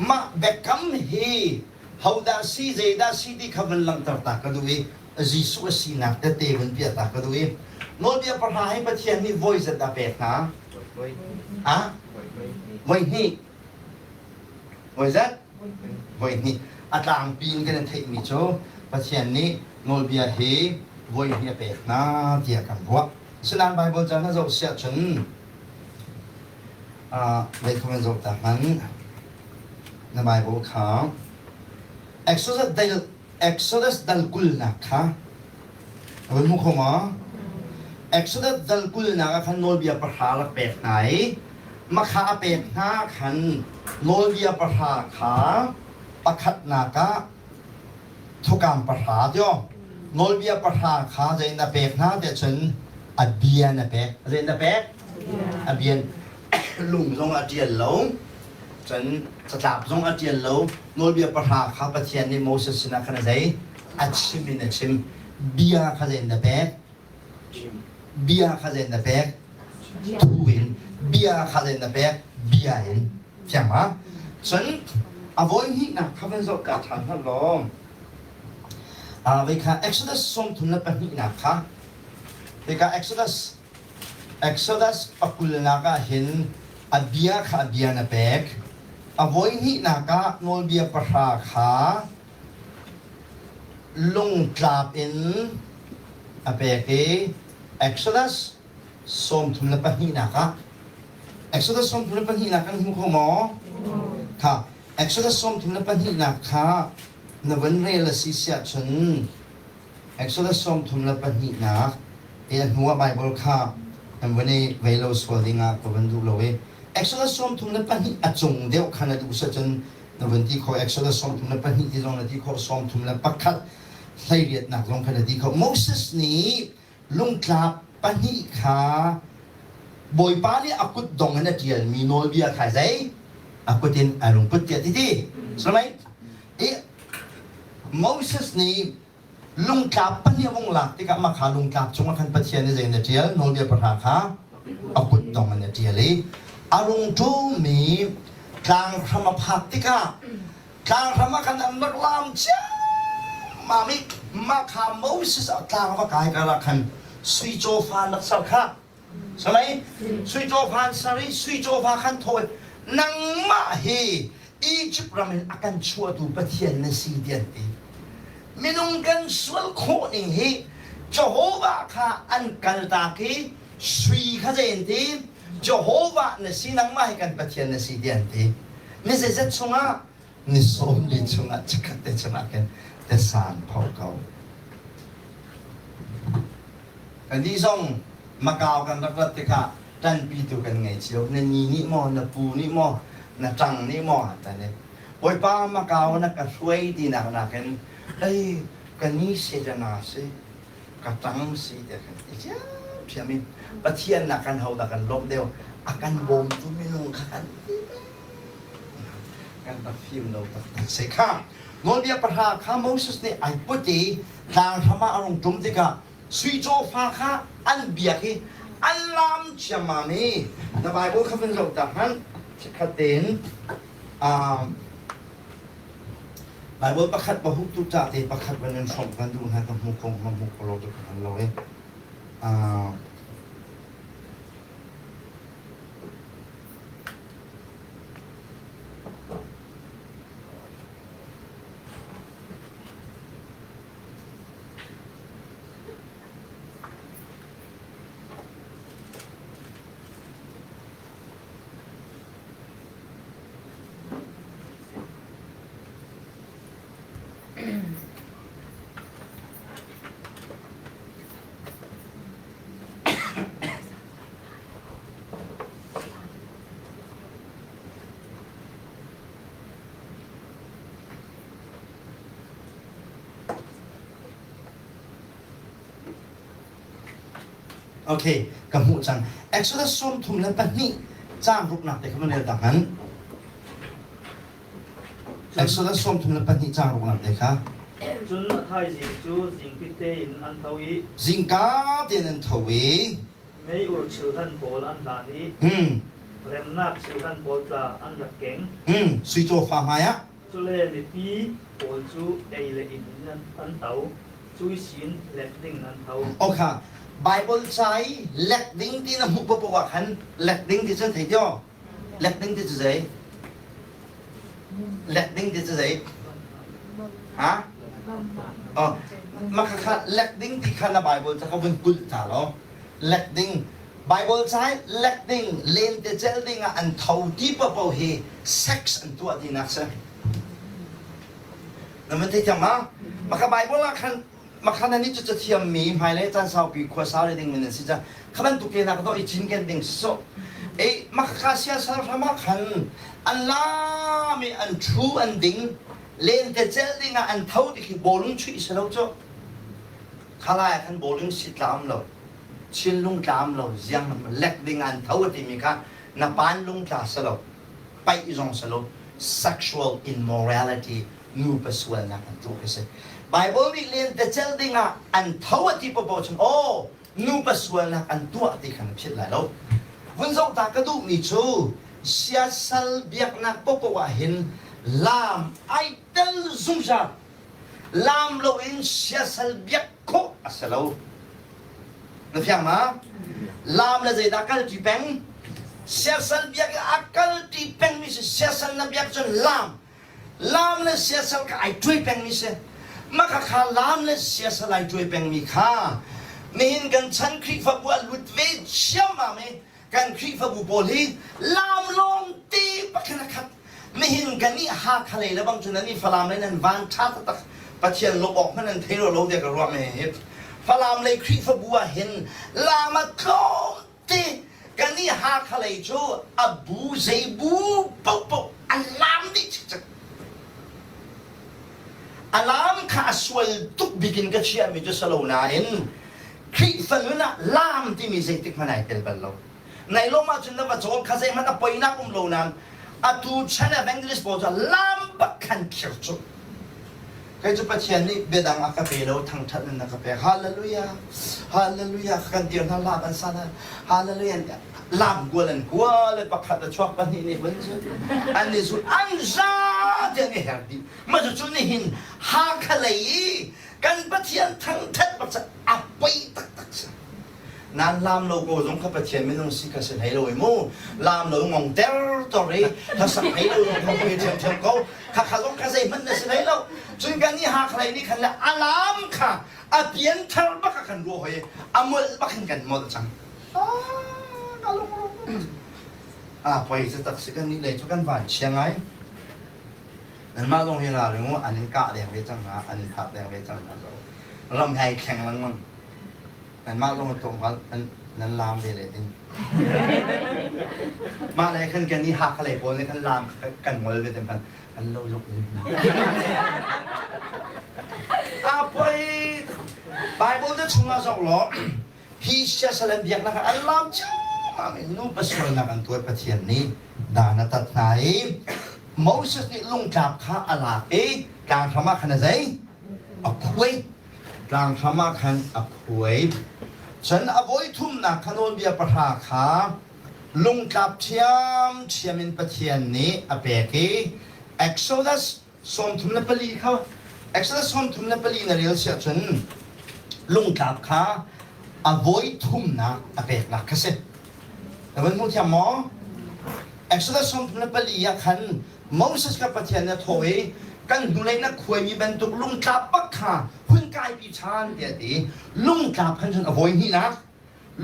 Mah biakam hi hodah si zeidah si ti kha van langhter ta ka duh i Jesuh a sinak tete van piah ta ka duh i nawlbia pahra hi Pathian nih voi zat dah pek hna? Ah? Voi hnih. Voi zat? Voi hnih. A tlangpi in kan theihmi cu Pathian nih nawlbia hi voi hnih a pek hna tiah kan ruah. Sinain Baibal ca na zoh siah cun Lei kan zoh ta hmanh. Na Bible kha Exodus dal Exodus dal kulnak kha vun hmu kho maw? Exodus dal kulnak ah khan nawlbia pahra rak pek hna i makha a pek hna khan nawlbia pahra kha pakhatnak ah thukam pahra tio nawlbia pahra kha zei na pek hna tiah cun a bia na pek zei na pek a bia lung zong a ṭial lo cun catlap zong a ṭial lo nawlbia pahra kha Pathian nih Moses sinah khan a zei a chim in a chim bia kha zei na pek bia kha zei na pek thu in bia kha zei na pek bia in fiang ma cun. A voi hnihnak kha van zoh ta ṭhan hmanh law. Vei kha Exodus 32nak kha hika Exodus Exodus pakulnak ah hin a bia kha a bia na pek. A voi hnihnak ah nawlbia pahra kha lungtlap in a pek i Exodus 32nak ah Exodus 32nak kan hmu kho maw? Kha Exodus 32nak kha na van rel a si siah cun Exodus 32nak i a hnu ah Bible kha kan van i vei lo sual ding ah ka van duh lo i Exodus 32 a cung deuh kha na duh sah cun na van ti khawh. Exodus 32 ti zong na ti khawh, 31 hleiriatnak zong kha na ti khawh. Moses nih lungtlap pahnih kha Bawipa nih a kut dong in a ṭialmi nawlbia kha zei a kut in a lungput tiah ti ti. Sulmai i Moses nih lungtlap pahnih a vung lak tikah mah kha lungtlap cungah khan Pathian nih zei in a ṭial nawlbia pahra kha a kut dong in a ṭial i a rung ṭummi tlang hram a phak tikah tlanghram ah khan an rak laam ciammam i mah kha Moses ah tlang va kai karah khan sui cawfa an rak ser kha samai sui cawfa an ser i sui cawfa khan thaw nangmah hi Egypt ram in a kan chuahtu Pathian na si ti an ti. Minung kan sual khawh ning hi Jehovah kha an kaltak i sui kha zei an ti? Jehovah na si, nangmah hi kan Pathian na si ti an ti. Ni zeizat chungah? Ni 40 chungah chikkhat te chungah khin tesan pho ko. Kannih zong Macau kan rak rat tikah ṭanpitu kan ngei cio. Na ni nih maw, na pu nih maw, na ṭang nih maw tan i Bawipa Macau na ka hruai tinak nakin ei ka ni setana si ka ṭang si tiah kan ti ṭhiamṭhiam i Pathian nak kan ho dah kan lawmh deuh a kan bawmtu minung kha kan ti kan rak fim lo taktak si kha nawlbia pahra kha Moses nih ai put i tlang hram ah a rung ṭum tikah sui cawfa kha an biak i an laam ṭhiammam i na Bible kha vun zoh ta hmanh chikkhat tein Bible pakhat pahuktu ca te pakhat van in hrawmh kan duh hna ka hmu kho hnga hmu kho lo tu ka hngal lo i Okay, ka hmuh cang. Exodus 32 caang ruknak te kha van rel ta hmanh. Exodus 32 caang ruknak te kha. Cun a thaizing cu zingpi tein an tho i Zingka tein an tho i meiur chilhlan pawl an hlan i remnak chilhlan pawl tla an rak keng. Sui cawfa hmaiah Cule mipi pawl cu ei le in in an to, cui sin lek ding an tho. Okha, Bible ca i lek ding ti na hmuh paohpaoh ah khan lek ding ti cu thei tio. Lek ding ti cu zei? Lek ding ti cu zei? Ha? Oh, mah kha lek ding ti kha na Bible ca kha vun kulh ta law. Lek ding Bible ca i lek ding, lentecelh ding ah an tho ti paohpaoh hi sex an tuah tinak si. Na van theithiam ma? Maka Bible ah khan makhan ani cu cathiammi hmailei caan saupi khuasa le ding min an si ca kha bantuk ke nak dawh i cinken ding so e makha siasal hram ah khan an lam i an thu an ding lentecelh ding ah an tho ti khi bawlung chuih si lo cu khalai ah khan bawlung si tlam lo chinlung tlam lo ziang lek ding an tho a timi kha na pan lung tla si lo paih zong si lo sexual immorality nupa sualnak an tuah khi si Bible nih lentecelh ding ah an tho a ti popo cun aw nupa sualnak an tuah ti kha na philh lai lo vun zoh ta ka duhmi cu siasal biaknak popo ah hin. Laam ai tel zungzal. Laam loin siasal biak khawh a si lo. Na fiang ma? Laam le zeidah kalṭi peng? Siasal biak i a kalṭi pengmi si siasal na biak cun laam. Laam le siasal kha ai ṭuai pengmi si. Mah khakha laam le siasal ai ṭuai pengmi kha nihin kan chan Khrihfabu ah lut ve ciammam i kan Khrihfabu pawl hi laam lawngte pakhat a khat. Nihin kan i Hakha lei le bang cun an i Falam lei nan van ṭha taktak Pathian lawmh awk hmanh an thei rua lo tiah ka ruah me hi. Falam lei Khrihfabu ah hin laam a tlawm te kan i Hakha lei cu a bu zei bu paohpaoh a laam dih cikcek. A laam kha a sual tuk bik in ka chiahmi cu si lo nain Khrihfa nun ah laam timi zeitik hmanh ai tel bal lo. Nai lawm ahcun na va cawl kha zeihmanh a poinak um lo nain atu chan evangelist pawl cu laam bak khan khir cu. Kei cu Pathian nih biadang a ka pe lo thangṭhat in a ka pek. Hallelujah. Hallelujah kan dir hna la kan sa hna. Hallelujah. Lam kual an kual pakhat a chuak pahnih nih vun cu an i zul an za ti an i her dih. Mah cu nihin Hakha lei i kan Pathian thangṭhat bak cu a poi taktak si. Nan lam lo ko zong kha Pathian minung si kha si hlei lo i mu. Lam lo ngong ter tor i hlasak hlei lo zong kha poi ṭhiamṭhiam ko. Kha kha zong kha zeihmanh na si hlei lo. Cun kan i Hakha nih khan le a lam kha a pian thar bak a kan ruah hoi a molh bak in kan molh cang. Ah, ka lungrum. Ah, poi cu tak si kan nih lei cu kan van chia ngai. Nanmah zong hi ralring u, an in kah deng ve cang hna, an in thah deng ve cang hna zo. Ram he ai thleng lengmang. Nanmah zong tlawmpal nan laam ve le ding. Mah le khan kan i Hakha lei pawl nih khan laam kan ngol ve tem khan an lo zok in. A poi Bible te chungah zok law hi siasal an biaknak an laam ciammam in nupa sualnak an tuah Pathian nih dan a tat hna i Moses nih lungtlap kha a lak i tlanghram ah khan a zei a khuai Tlanghram ah khan a khuai. Cun a voi thumnak kha nawlbia pahra kha lungtlap ṭhiamṭhiam in Pathian nih a pek i Exodus 34 kha Exodus 34 na rel siah cun lungtlap kha a voi thumnak a peknak kha si. Na van hmu thiam maw? Exodus 34 ah khan Moses kha Pathian nih a thawh i kan hnulei na khuaimi bantuk lungtlap bak kha hun kaipi ṭhan tiah a ti. Lungtlap khan cun a vawi hnihnak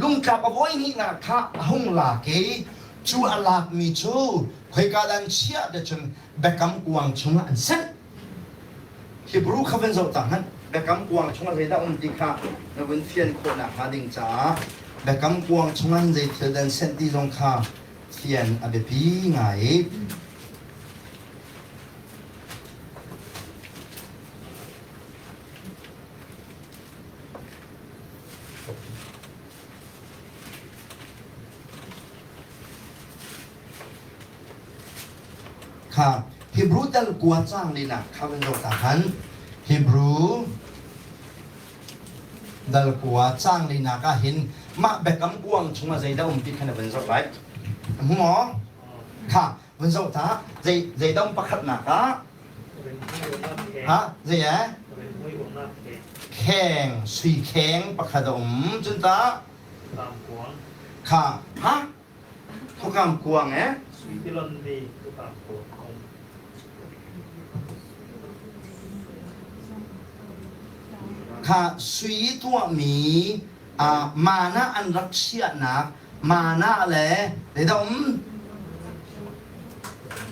lungtlap a vawi hnihnak kha a hung lak i cu a lakmi cu khoika dah an chiah ti cun biakam kuang chungah an senh. Hebrew kha van zoh ta hmanh. Biakam kuang chungah zeidah um ti kha na vun fian khawh nakhnga ding caah biakam kuang chungah zei thil dah an senh ti zong kha fian a biapi ngai. Kha Hebrew dal kua cang linak kha van zoh ta han. Hebrew dal kua cang linak ah hin mah biakam kuang chungah zeidah um ti kha na van zoh lai. Hmu maw? Kha van zoh ta zei zeidah um pakhatnak ah ha zei eh? Kheng sui kheng pakhat a um cun ta kha ha thukam kuang eh Sui tilon mi tukam kuang um. Kha sui tuahmi mana an rak chiahnak mana le zeidah um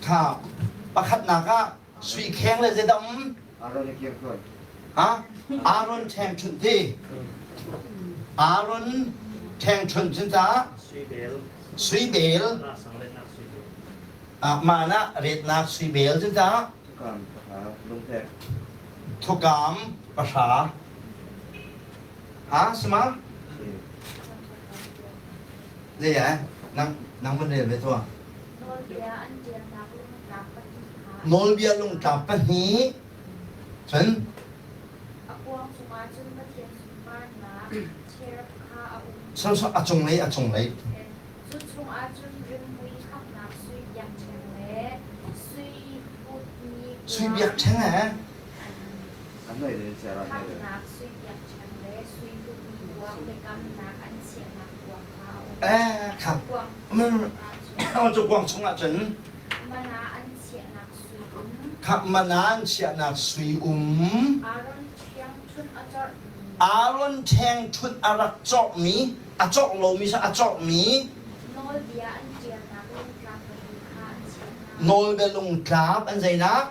kha pakhatnak ah sui kheng le zeidah um Aaron a kiang tawn. Ha? Aaron ṭhengṭhunh ti. Aaron ṭhengṭhunh cun ta Sui bel. Sui bel. Mana retnak sui bel cun ta Thukam pahra lungphek. Thukam pahra. Ha sima? Zei eh? Nang nang van rel ve tuah. Nawlbia an ṭialnak lungtlap pahnih kha. Nawlbia lungtlap pahnih. Cun A kuang cungah cun Pathian sunparnak cherub kha a um. So so a cunglei a cunglei. Cu chungah cun rimhmui khamnak sui biakṭheng le sui. Hupmi Sui kuang biakṭheng he An nei le ser an nei le. Khamhnak sui biakṭheng le sui hupmi kuang biakamnak an chiahnak kuang kha a um. Eh, kha. Kuang Mm. chungah cun Cu kuang chungah cun mana an chiahnak sui um. Kha mana an chiahnak sui um. Aaron ṭhiangṭhunh a corhmi. Aaron ṭhengṭhunh a rak cawkmi, a cawk lomi a cawkmi. Nawlbia an ṭialnak lungtlap pahnih kha an chiah hna. Nawlbia lungtlap an zeinak?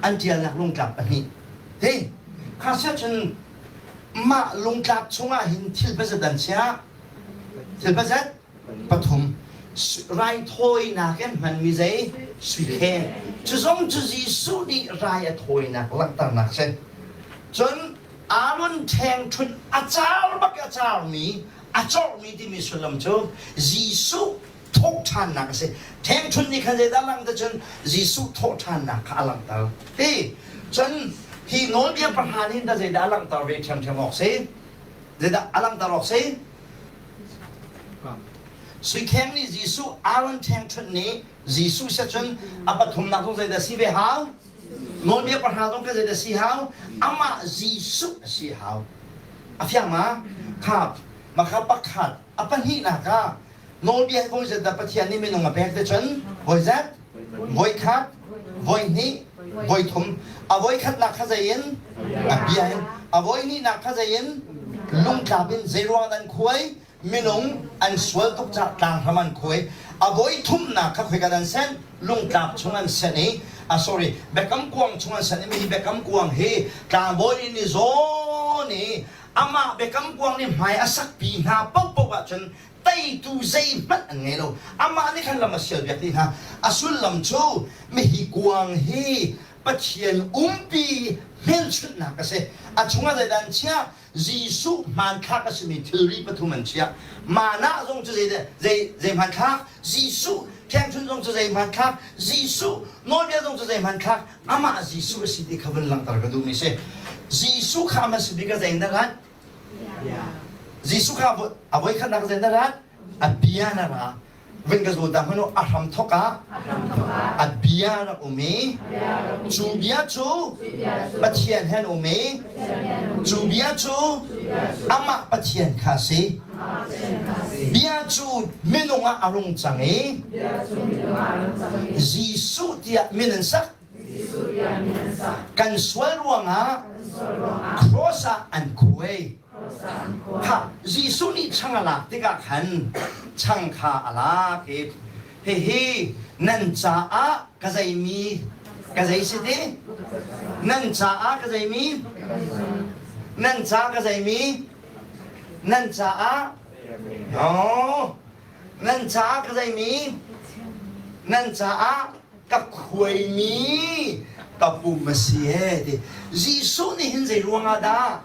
An ṭialnak lungtlap pahnih. Hi, kha siahcun mah lungtlap chungah hin thil pazat an chiah. Thil pazat? Pathum. Raithawinak in hmanmi zei? Sui kheng. Cu zong cu Jesuh nih rai a thawinak langhternak si. Cun Aaron ṭhengṭhunh a car bak a carmi, a corhmi timi sullam cu Jesuh thawhṭhannak a si. Ṭhengṭhunh nih khan zeidah a langhter cun Jesuh thawhṭhannak kha a langhter. Ti cun hi nawlbia pahra nih dah zeidah a langhter ve ṭhiamṭhiam awk si? Zeidah a langhter awk si? Sui kheng nih Jesuh Aaron ṭhengṭhunh nih Jesuh sia cun a pathumnak zong zeidah si ve hau? Nawlbia pahra zong kha zeidah si hau? Amah Jesuh a si hau. A fiang ma? Kha makha pakhat a pahnihnak ah nawlbia hi voi zat dah Pathian nih minung a pek te cun voi zat? Voi khat, voi hnih, voi thum. A voi khatnak kha zei in? A bia in. A voi hnihnak kha zei in? Lungtlap in zei ruang an khuai? Minung an sual tuk caah tlanghram an khuai. A voi thumnak kha khoika an senh? Lungtlap chung an senh i, a sorry, biakam kuang chung an senh i hi biakam kuang hi tlangbawi nih zawn i amah biakam kuang nih hmai a sakpi hna paohpaoh ahcun teitu zeihmanh an ngei lo. Amah nih khan lam a sialpiak dih hna. A sullam cu mihi kuang hi Pathian umpi hmelchunhnak a si. A chungah zeidah an chiah? Jesuh hmanthlak a simi thilri pathum an chiah. Manah zong cu zei zei zei hmanthlak? Jesuh ṭhengṭhunh zong cu zei hmanthlak? Jesuh nawlbia zong cu zei hmanthlak? Amah Jesuh a si ti kha vun langhter ka duhmi si. Jesuh kha a si bik a zei na rat? Jesuh kha a voikhatnak zei na rat? A bia na ra. Vun ka zul ta hmanh u, a hram thawk ah a bia rak um i cu bia cu Pathian he an um i cu bia cu amah Pathian kha a si. Bia cu minung ah a rung cang i Jesuh tiah min an sak. Kan sual ruangah cross ah an khuai. Kha Jesuh nih chang a lak tikah khan chang kha a lak i hihi nan caah ka zeimi ka zei si ti? Nan caah ka zeimi? Nan caah ka zeimi? Nan caah? No. Nan caah ka zeimi? Nan caah ka khuaimi ka pum a si ee ti. Jesuh nih hin zei ruangah dah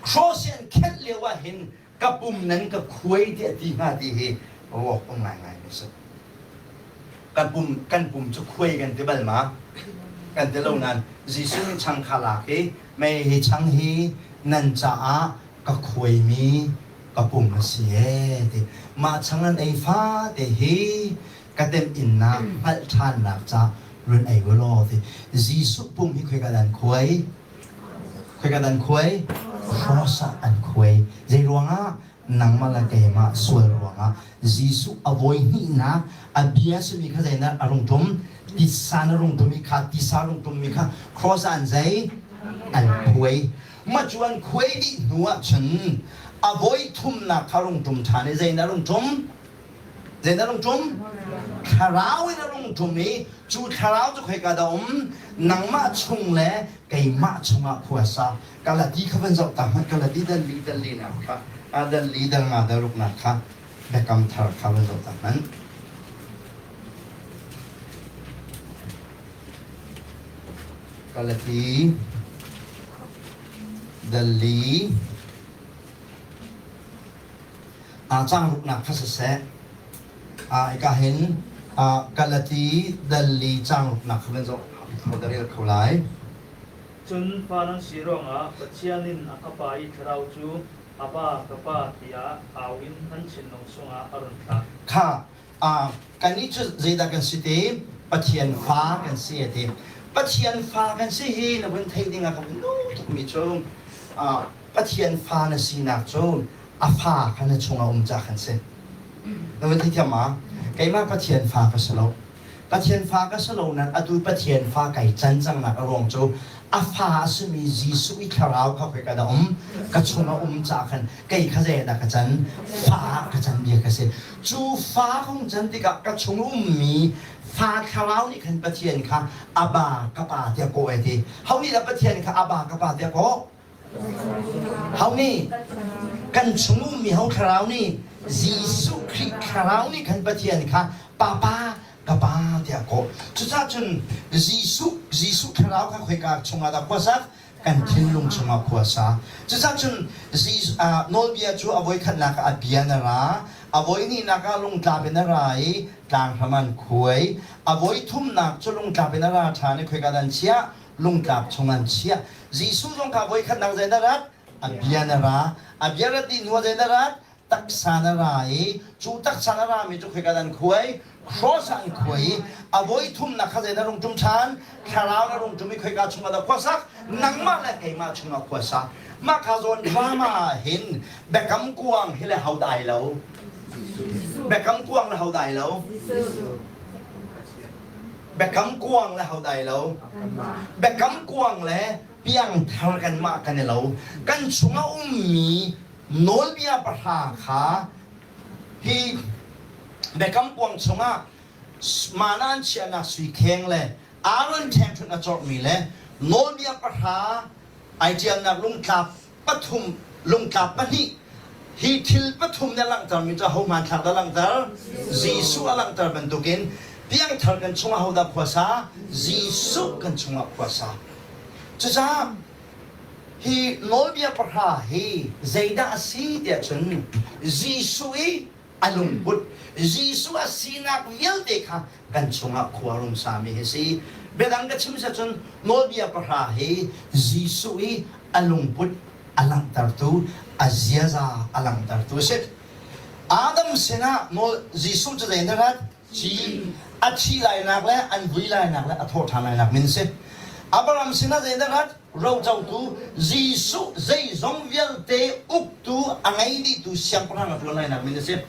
cross i an khenh lio ah hin ka pum nan ka khuai tiah ti hnga ti hi ruak um ngaingai mi si. Kan pum kan pum cu khuai kan ti bal ma? Kan ti lo nain Jesuh nih chang kha lak i mei hi chang hi nan caah ka khuaimi ka pum a si ee ti. Mah chang an ei fate hi ka temhinnak hngalh ṭhannak ca run ei u law ti. Jesuh pum hi khoika dah an khuai? Khoika dah an khuai? Cross ah an khuai. Zei ruangah? Nangmah le keimah sual ruangah Jesuh a voi hnihnak a bia simi kha zeidah a rung ṭum? Tisa na rung ṭum i kha tisa rung ṭummi kha cross ah an zei? An khuai. Mah cu an khuai dih hnu ah cun a voi thumnak kha rung ṭum ṭhan i zeidah rung ṭum? Zeidah rung ṭum? Thlarau in a rung ṭum i cu thlarau cu khoika dah um? Nangmah chung le keimah chungah khua sa. Galati kha van zoh ta hmanh Galati dal li dal li nak kha a dal li dal nga dal ruk nak kha biakam thar kha van zoh ta hmanh. Galati dal li caang ruknak kha siseh hika hin Galati dal li caang ruknak kha van zoh kho da rel kho lai. Cun fa nan si ruangah Pathian in a Fapa i Thlarau cu Abba, ka Pa tiah au in nan thinlung chungah a run thlah. Kha kannih cu zeidah kan si te? Pathian fa kan si a ti. Pathian fa kan si hi na vun theih ding ah ka vun duh tukmi cu Pathian fa na sinak cu a fa kha na chungah um ca kan si. Na vun theithiam ma? Keimah Pathian fa ka si lo. Pathian fa ka si lo nan atu Pathian fa kai can cangnak a ruang cu a fa a simi Jesuh i thlarau kha khoi ka dah um ka chungah um ca khan kei kha zei dah ka can fa ka can bia ka si. Cu fa kong can tikah ka chung ummi fa thlarau nih khan Pathian kha Abba ka pa tiah kawh ai ti. Ho nih dah Pathian kha Abba ka pa tiah kawh? Ho nih? Kan chung ummi ho thlarau nih Jesuh Khrih thlarau nih khan Pathian kha Papa ka pa tiah kawh. Cucaah cun Jesuh Jesuh thlarau kha khoika chungah dah khua sak? Kan thinlung chungah khua sa. Cucaah cun nawlbia cu a voikhatnak ah a bia na ra, a voihnihnak ah lungtlap in a ra i tlanghram an khuai, a voithumnak cu lungtlap in a ra ṭhan i khoika dah an chiah? Lungtlap chung an chiah. Jesuh zong kha voikhatnak zei na rat? A bia na ra. A bia rat dih hnu ah zei na rat? Taksa na ra i cu taksa na rami cu khoika dah an khuai? Cross ah an khuai i a voithumnak kha zei na rung ṭum ṭhan? Thlarau na rung ṭum i khoika chungah dah khua sak? Nangmah le keimah chungah khua sak. Mah kha zawn drama ah hin biakam kuang hi le ho dai lo? Biakam kuang le ho dai lo? Biakam kuang le ho dai lo? Biakam kuang le piangthar kanmah kan i lo. Kan chungah ummi nawlbia pahra kha hi biakam kuang chungah mana an chiahnak sui kheng le Aaron ṭhengṭhunh a corhmi le nawlbia pahra ai ṭialnak lungtlap pathum lungtlap pahnih hi thil pathum nih a langhtermi cu ho hmanthlak dah langhter? Jesuh a langhter bantukin piangthar kan chungah hodah khuasa? Jesuh kan chungah khuasa. Cucaah hi nawlbia pahra hi zeidah a si tiah cun Jesuh i a lungput Jesuh a sinak vialte kha kan chungah khua rung sami hi si. Biadang ka chim cun nawlbia pahra hi Jesuh i a lungput a langhtertu, a ziaza a langhtertu a si. Adam sinah nawl Jesuh cu zei na rat? Ci a thi lainak le an vui lainak le a thawh ṭhan lainak min si. Abraham sinah zei na rat? Rocotu Jesuh zeizong vialte uktu a ngei dihtu siangpahrang a ṭuan lainak min a si.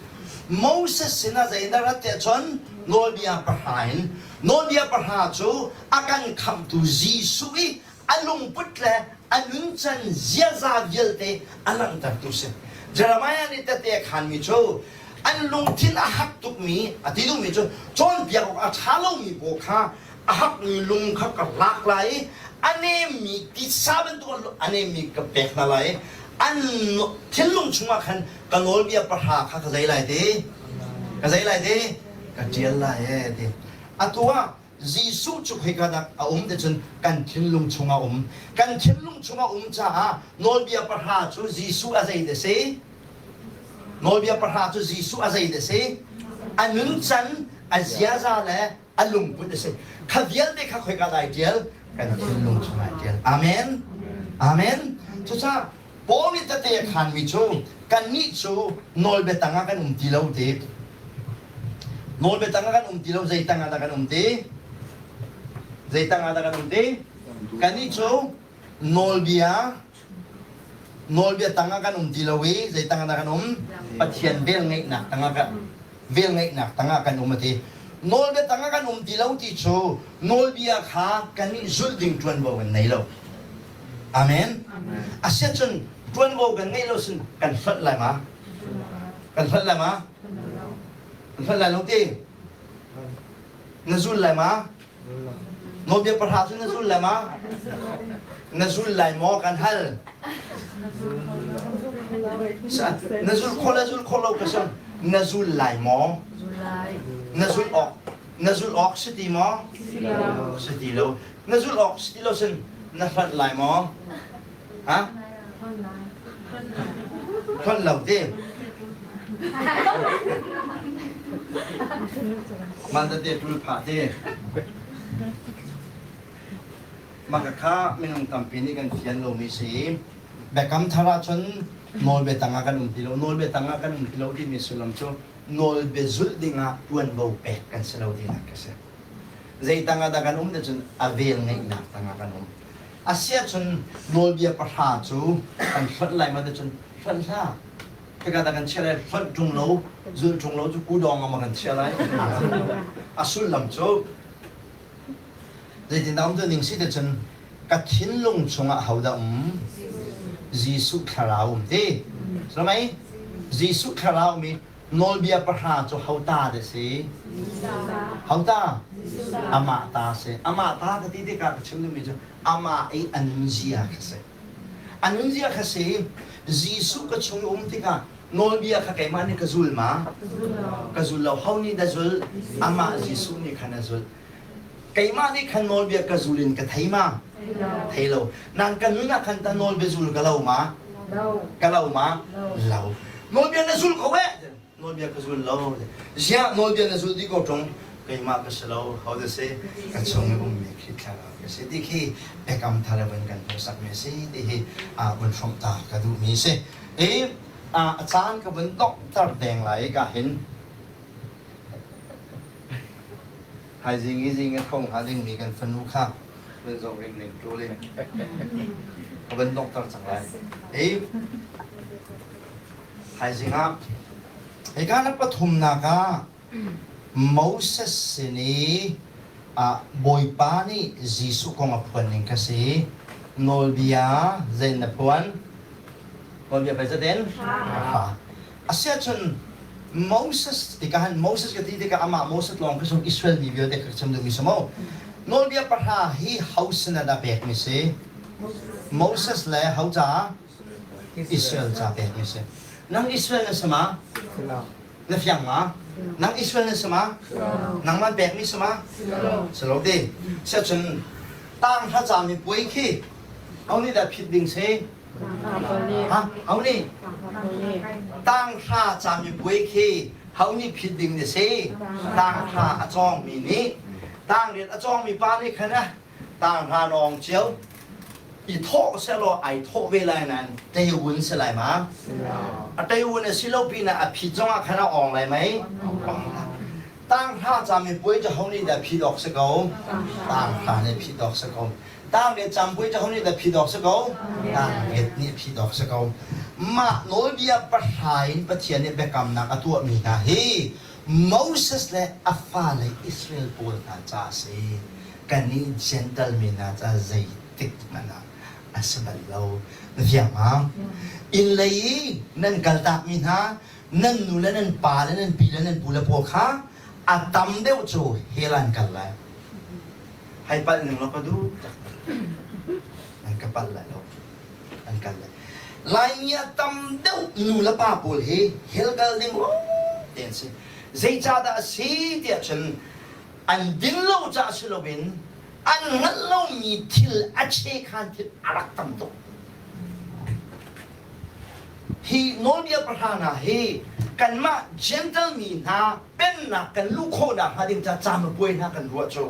Moses sinah zei na rat tiah cun nawlbia pahra in nawlbia pahra cu a kan khamhtu Jesuh i a lungput le a nuncan ziaza vialte a langhtertu si. Jeremiah nih tete a khanmi cu an lungthin a hak tukmi a ti duhmi cu cawnpiak awk a ṭha lomi pawl kha a hakmi lung kha ka lak lai i a nemmi titsa bantuk a nemmi ka pek hna lai i an thinlung chungah khan ka nawlbia pahra kha ka zei lai ti ka zei lai ti ka ṭial lai e ti atu ah Jesuh cu khoika dah a um ti cun kan thinlung chungah um kan thinlung chungah um caah nawlbia pahra cu Jesuh a zei dah si nawlbia pahra cu Jesuh a zei dah si a nuncan a ziaza le a lungput a si kha vialte kha khoika dah ai ṭial kan thinlung chungah ai ṭial amen amen cucaah Paul nih tete a khanmi cu kannih cu nawlbia tangah kan um ti lo ti nawlbia tangah kan um ti lo zei tangah dah kan um ti zei tangah dah kan um ti kannih cu nawlbia nawlbia tangah kan um ti lo i zei tangah dah kan um Pathian velngeihnak tangah kan velngeihnak tangah kan um a ti nawlbia tangah kan um ti lo ti cu nawlbia kha kan nih zulh ding ṭuanvo kan nei lo amen asiahcun ṭuanvo kan ngeih lo sin kan hlawt lai ma kan hlawt lai ma kan hlawt lai lo ti na zul lai ma Nawlbia pahra cu na zul lai ma? Na zul lai maw kan hal? Na zul khawh le zul khawh lo ka si. Na zul lai maw? Na zul awk na zul awk si ti maw? Si ti lo. Na zul awk si ti lo sin na hlanh lai maw? Ha? Hlanh lo ti. Man te tul pha te. Maka kha minung tampi nih kan fian lomi si. Biakam thar ahcun nawlbia tangah kan um ti lo. Nawlbia tangah kan um ti lo timi sullam cu nawlbia zulh dingah tuanvo pek kan si lo tinak ka si. Zei tangah dah kan um ti cun a vel ngeihnak tangah kan um. Asiahcun nawlbia pahra cu kan hlonh lai ma ti cun hlonh hlah. Khika dah kan chiah lai hlonh ṭung lo, zulh ṭung lo cu kudawng ah ma kan chiah lai. A sullam cu zeitindah um tu ning si ti cun ka thinlung chungah hodah um? Jesuh thlarau um ti. Silo mei? Jesuh thlarau mi Nawlbia pahra cu hota dah si? Hota? Amah ta si. Amah ta ka ti tikah ka chim duhmi cu amah i a nunzia kha si. A nunzia kha si. Jesuh ka chung um tikah nawlbia kha keimah nih ka zul ma? Ka zul lo. Ho nih dah zul? Amah Jesuh nih khan a zulh. Keimah nih khan nawlbia ka zul in ka thei ma? Thei lo. Nan ka nun ah khan ta nawlbia zul ka lo ma? Ka lo ma? Lo. Nawlbia na zul ko eh? Nawlbia ka zul lo. Ziah nawlbia na zul dih ko ṭung? Keimah ka si lo. Ho dah si? Ka chung i ummi khi thlarau ka si. Ti khi Biakam Thar van kan hmuhsakmi a si ti hi vun hrawmh ta ka duhmi si. I a caan ka vun donghter deng lai ka hin Thaizing i zing a tho hnga dingmi kan fanu kha vun zoh ringring ṭul in ka van donghter cang lai. Hi thaizing ah hika na pathumnak ah Moses sin i ah Bawipa nih Jesuh kong a phuan ning kha si. Nawlbia zei na phuan? Nawlbia pei zatin? Hra. Asiahcun Moses tikah han Moses ka ti tikah amah Moses lawng khi sung Israel mi vialte kha chim duhmi si mu. Nawlbia pahra hi ho sin ah dah pekmi si? Moses le ho ca? Israel ca pekmi si. Nang Israel na si ma? Na fiang ma? Nang Israel na si ma? Nangmah pekmi si ma? Si lo ti. Siahcun tang hla ca mi puai khi ho nih dah phit ding si? Ha? Ho nih? Tanghra camipuai khi ho nih phit ding na si? Tanghra a cawngmi nih. Tangriat a cawngmi pa nih khan ah tanghra nawng cio i thawh sehlaw ai thawh ve lai nain teiwun si lai ma? A teiwun a si lo pinah a phit zongah khan a awng lai mei? Awng lai. Tanghra camipuai cu ho nih dah phit awk si ko? Tanghra nih phit awk si ko. Tangriat campui cu ho nih dah phit awk si ko? Tangriat nih phit awk si ko. Mah nawlbia pahra in Pathian nih biakamnak a tuahmi hna hi Moses le a fale Israel pawl hna ca a si. Kannih Gentile mi hna ca zeitik hmanh ah a si bal lo. Na fiang ma? Inn lei i nan kaltakmi hna nan nu le nan pa le nan pi le nan pu le pawl kha a tam deuh cu hell an kal lai. Hei palh ning law ka duh taktak. An ka palh lai lo. An kal lai. Laimi a tam deuh nu le pa pawl hi hell kal ding te an si. Zeicahdah a si tiah cun an din lo caah si loin an hngalh lomi thil a chekhan thil a rak tam tuk. Hi nawlbia pahra hna hi kanmah Gentle mi hna pennak kan luh khawhnak hnga ding ca camipuai hna kan ruah cu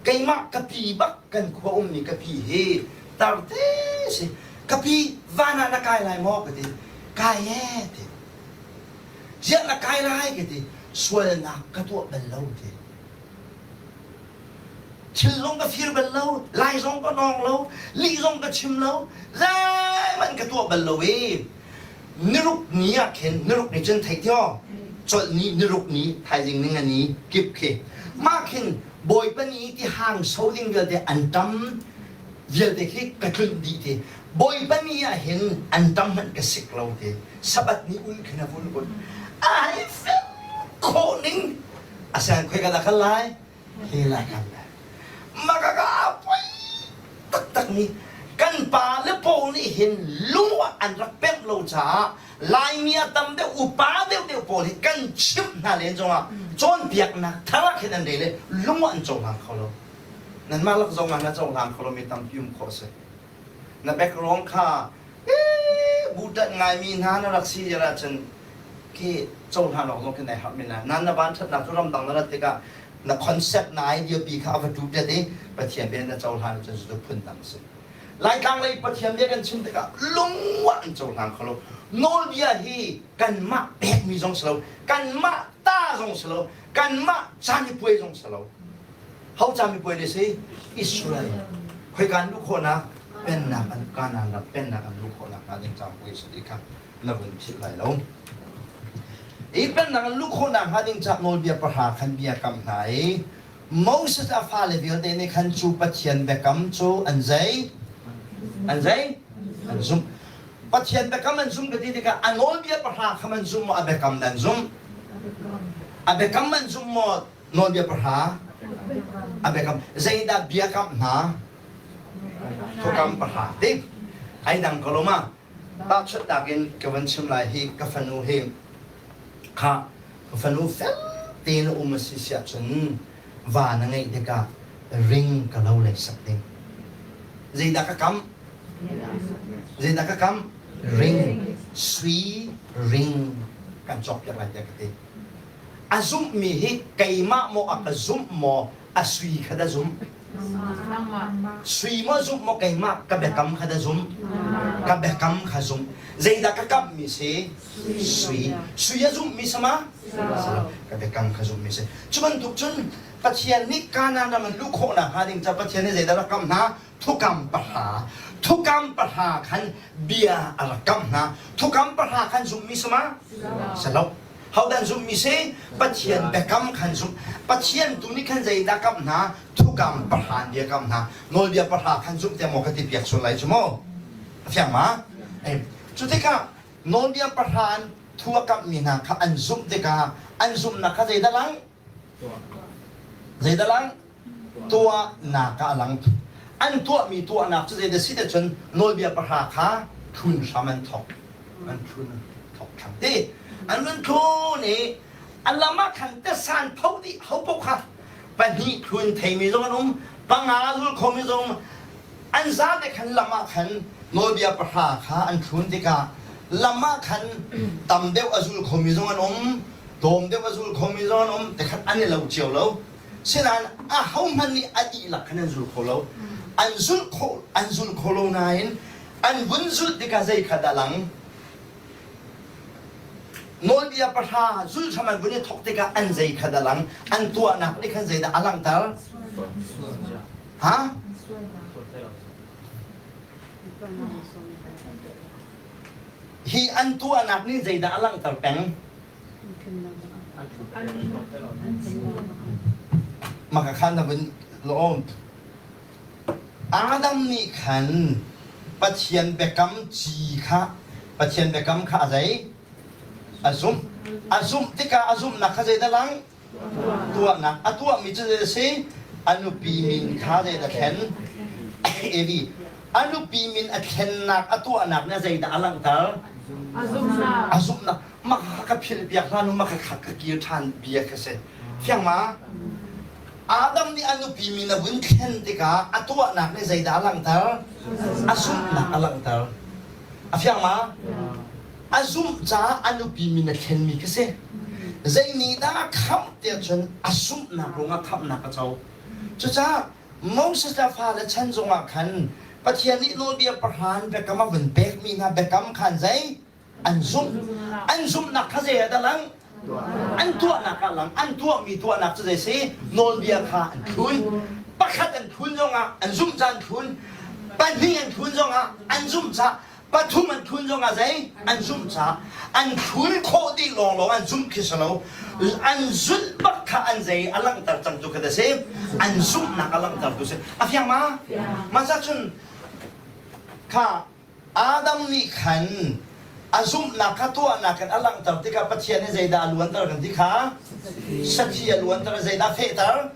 keimah ka pi bak kan khua ummi ka pi hi tar te si ka pi van ah na kai lai maw ka ti kai e ti ziah na kai lai ka ti sualnak ka tuah bal lo ti Thil zong ka fir bal lo, lai zong ka nawng lo, lih zong ka chim lo, zeihmanh ka tuah bal lo i niruk ni ah khin niruk ni cun thei tio colh ni niruk ni thaizing ning ani kip khi mah khin bawipa ni ti hang so ding vialte an tam vialte khi ka tlunh dih ti bawipa ni ah hin an tam hmanh ka sik lo ti sabat ni ul khin a vun kun ai fel khawh ning asan khoi ka dah kal lai he lai kan lai makaka poi taktak mi kan pa le pawl nih hin lung ah an rak pemh lo caah Laimi a tam deuh upa deuh deuh pawl hi kan chimh hna len zongah cawnpiaknak thar ah khin an rel i lung ah an cohlang kho lo nanmah lak zong ah na cohlang kho lomi tampi um khawh a si na background kha buṭanh ngaimi hna na rak si ziar ahcun khi cohlan awk zong khi nai harh men lai. Nan na van ṭhatnak cu ramdang na rat tikah na concept na idea pi kha a va ṭu ṭet i Pathian bia na cohlan ahcun cucu phundang a si. Laitlang lei Pathian bia kan chim tikah lungwah an cohlang kho lo. Nawlbia hi kanmah pekmi zong si lo, kanmah ta zong si lo, kanmah canipuai zong si lo. Ho camipuai le si? Israel. Khoika an luh khawhnak? Pennak an Kanaan ram pennak an luh khawhnak hnga ding camipuai si ti kha na vun philh lai lo. Hi pennak an luh khawhnak hnga ding ca nawlbia pahra khan bia kam hna i Moses a fale vialte nih khan cu Pathian biakam cu an zei? An zei? An zumh. Pathian biakam an zum ka ti tikah a nawlbia pahra kha an zum maw a biakam an zum? A biakam an zum maw nawlbia pahra? A biakam. Zeidah biakam hna? Thukam pahra ti. Ai dang ko lo ma? Tahchunhnak in ka van chim lai hi ka fanu hi kha ka fanu fel tein a um a si siah cun va na ngeih tikah ring ka lo lei sak ding. Zeidah ka kam? Zeidah ka kam? Ring. Sui ring kan cawkpiak lai tiah ka ti. A zumhmi hi keimah maw a ka zumh maw a sui kha dah zumh? Sui maw zumh maw keimah ka biakam kha dah zumh? Ka biakam kha zumh. Zeidah ka kamhmi si? Sui. Sui a zumhmi sama? Ka biakam kha zumhmi si. Cu bantuk cun Pathian nih Kanaan ram an luh khawhnak hnga ding ca Pathian nih zeidah rak kamh hna? Thukam pahra. Thukam pahra khan bia a rak kamh hna. Thukam pahra khan zumhmi sama? Si lo. Hodah zumhmi si? Pathian biakam khan zumh. Pathian tu nih khan zeidah kamh hna? Thukam pahra bia kamh hna. Nawlbia pahra khan zumh tiang maw ka ti piak sual lai cu maw? A fiang ma? Cu tikah nawlbia pahra an thu a kamhmi hna kha an zumh tikah an zumhnak kha zeidah lang? Zeidah lang? Tuahnak ah a lang. An tuahmi tuahnak cu zeidah si cun nawlbia pahra kha thlun hram an thawk. An thlun thawk ṭhan te. An vun thlun i a lam ah khan tesan tho dih ho paoh kha pahnih thlun theimi zong an um, panga zul khomi zong an zate khan lam ah khan nawlbia pahra kha an thlun tikah lam ah khan tam deuh a zul khomi zong an um, tlawm deuh a zul khomi zong an um tikhat an i lo cio lo. Sinain ahohmanh nih a dihlak khan an zul kho lo. An zulh khawh an zul kho lo nain an vun zulh tikah zei kha dah lang? Nawlbia pahra zulh hram an vun i thawk tikah an zei kha dah lang? An tuahnak nih khan zeidah a langhter? Ha? Hi an tuahnak nih zeidah a langhter peng? Maka khan na vun lawm. Adam nih khan Pathian biakam ci kha Pathian biakam kha a zei? A zumh. A zumh tikah a zumhnak kha zeidah lang? Tuahnak. A tuahmi cu zei a si? A nupi min kha zeidah thlen? Evi. A nupi min a thlennak a tuahnak nih zeidah a langhter? A zumhnak. A zumhnak. Maka ka philh piak hlah nu maka kha ka kir ṭhan bia kha si. Fiang ma? Adam nih a nupi min a vun thlen tikah a tuahnak nih zeidah a langhter? A zumhnak a langhter. A fiang ma? A zumh caah a nupi min a thlenmi kha si. Zei nih dah a khamh tiah cun a zumhnak ruangah khamhnak a co. Cucaah Moses le a fale chan zongah khan Pathian nih nawlbia pahran biakam a vun pekmi hna biakam khan zei an zumh. An zumhnak kha zei ah dah lang? An tuahnak ah lang. An tuahmi tuahnak cu zei si? Nawlbia kha an thlun. Pakhat an thlun zongah an zumh ca an thlun. Pahnih an thlun zongah an zumh ca. Pathum an thlun zongah zei? An zumh ca. An thlun khawh dih lawnglawng an zumh khi si lo. An zulh bak kha an zei a langhter cang tu kha da si. An zumhnak a langhter tu si. A fiang ma? Mah cun kha Adam nih khan a zumhnak kha tuahnak in a langhter tikah Pathian nih zeidah a luanter kan ti kha? Sathi a luanter zeidah fehter?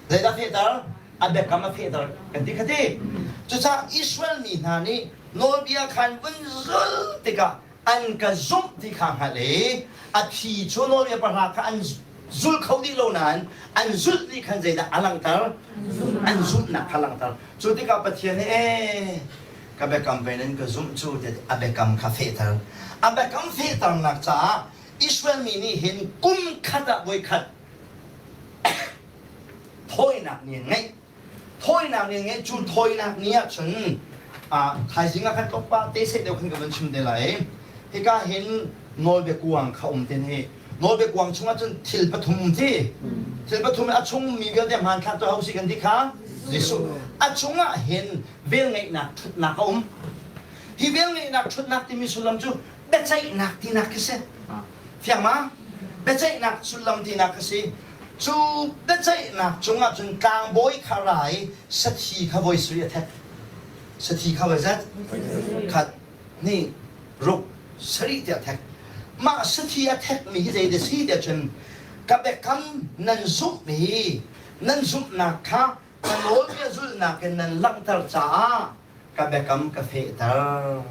Zeidah fehter? A biakam a fehter kan ti kha ti. Cucaah Israel mi hna nih nawlbia khan vun zulh tikah an ka zumh ti kha hngalh i a phi cu nawlbia pahra kha an zul kho dih lo nain an zulh nih khan zeidah a langhter? An zumhnak kha langhter. Cu tikah Pathian nih ee ka biakam pei nan ka zumh cu tiah a biakam kha fehter. A biakam fehternak caah Israel mi nih hin kum khat ah voikhat thawinak ni an ngeih. Thawinak ni ngeih cu thawinak ni ah cun thaizing ah khan tlawmpal te seh deuh khan ka van chim te lai. Hika hin nawlbia kuang kha um ten hi. Nawlbia kuang chungah cun thil pathum ti. Thil pathum a chung mi vialte hmanthlak cu ho si kan ti kha? Jesuh. A chungah hin velngeihnak ṭhutnak a um. Hi velngeihnak ṭhutnak timi sullam cu biaceihnak tinak khi si. Fiang ma? Biaceihnak sullam tinak khi si. Cu biaceihnak cungah cun tlangbawi kha ra i sathi kha voi sui a thek. Sathi kha voi zat? Khat, hnih, ruk, sarih tiah thek. Mah sathi a thekmi hi zei si tiah cun ka biakam nan zumh i nan zumhnak kha ka nawlbia zulhnak in nan langhter caah ka biakam ka fehter.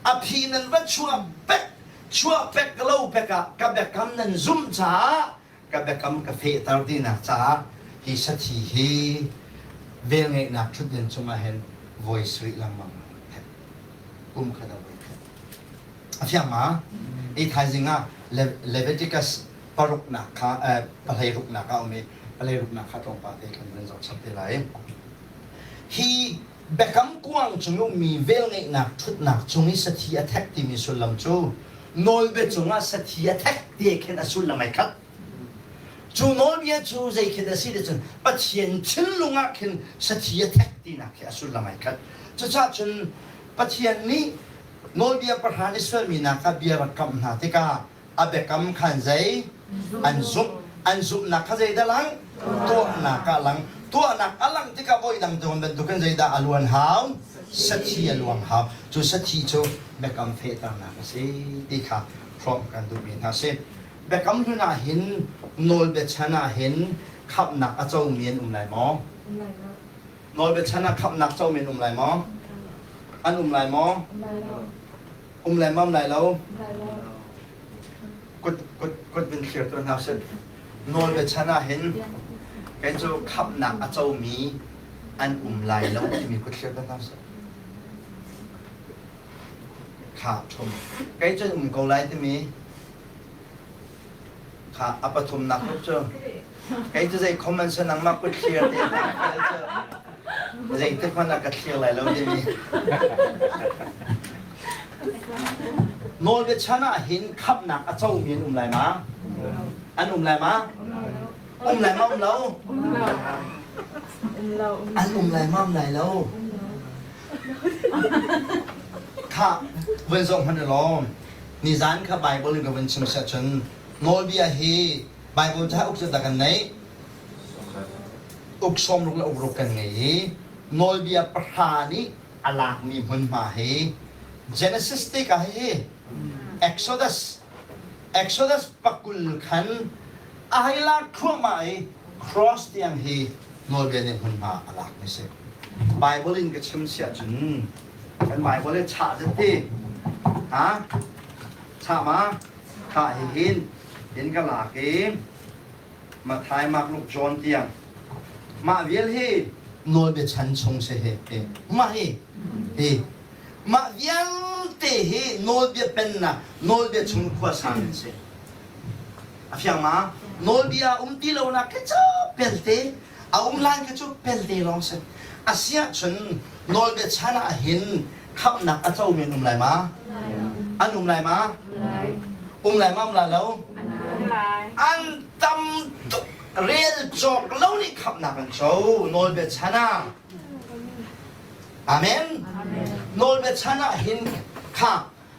A phi nan va chuah pek chuah pek lo pek ah ka biakam nan zumh caah ka biakam ka fehter tinak caah hi sathi hi velngeihnak ṭhutden cungah hin voi sarih lengmang kum khat a voi khat. A fiang ma? I thaizing ah Leviticus paruknak kha pahlei ruknak ah um i pahlei ruknak kha tlawmpal te kan van zoh chap te lai. Hi biakam kuang cung ummi velngeihnak ṭhutnak cung i sathi a thek timi sullam cu nawlbia cungah sathi a thek ti khin a sullam ai khat. Cu nawlbia cu zei khi dah si ti cun Pathian thinlung ah khin sathi a thek tinak khi a sullam ai khat. Cucaah cun Pathian nih nawlbia pahra Israel mi hna kha bia rak kamh hna tikah a biakam khan zei an zumh an zumhnak kha zeidah lang tuahnak ah lang tuahnak a lang tikah voi dang tawn bantukin zeidah a luan hau sathi a luang hau cu sathi cu biakam fehternak a si ti kha hrawmh kan duhmi hna si biakam hlun ah hin nawlbia chan ah hin khamhnak a comi an um lai maw nawlbia chan ah khamhnak comi an um lai maw an um lai maw um lai mam lai lo kut kut kut bin thlir tu hna sih nawlbia chan ah hin kei cu khamhnak a comi an um lai lo timi kut thlir tu hna sih kha thum kei cu um ko lai timi Kha a pathumnak tuk cu. Kei cu zei khom an si nangmah kut thlir te cu zeitik hmanh ah ka thlir lai lo timi. Nawlbia chan ah hin khamhnak a comi an um lai ma? An um lai ma? Um lai ma um lo? An um lai ma um lai lo? Kha vun zoh hmanh u law nizan kha Bible in ka vun chim seh cun nawlbia hi Bible ca uk cu dah kan neih uk sawmruk le uk ruk kan ngei i nawlbia pahra nih a lakmi hmunhma hi Genesis tikah hi Exodus Exodus pakul khan a hei lak thluahmah i cross tiang hi nawlbia nih hmunhma a lakmi si Bible in ka chim siah cun kan Bible hi chah zet ti ha chah ma kha hi hin hin ka lak i Mathai Mark Luke John tiang mah vial hi nawlbia chan chung si hi mah hi hi mah vialte hi nawlbia pennak nawlbia chung khua sang in si a fiang ma nawlbia um ti lo nak khi cu pelte a um lan khi cu pelte lawng si asiah cun nawlbia chan ah hin khamhnak a comi an um lai ma an um lai ma um lai ma um lai lo an tam tuk rel cawk lo nih khamhnak an co nawlbia chan ah amen nawlbia chan ah hin kha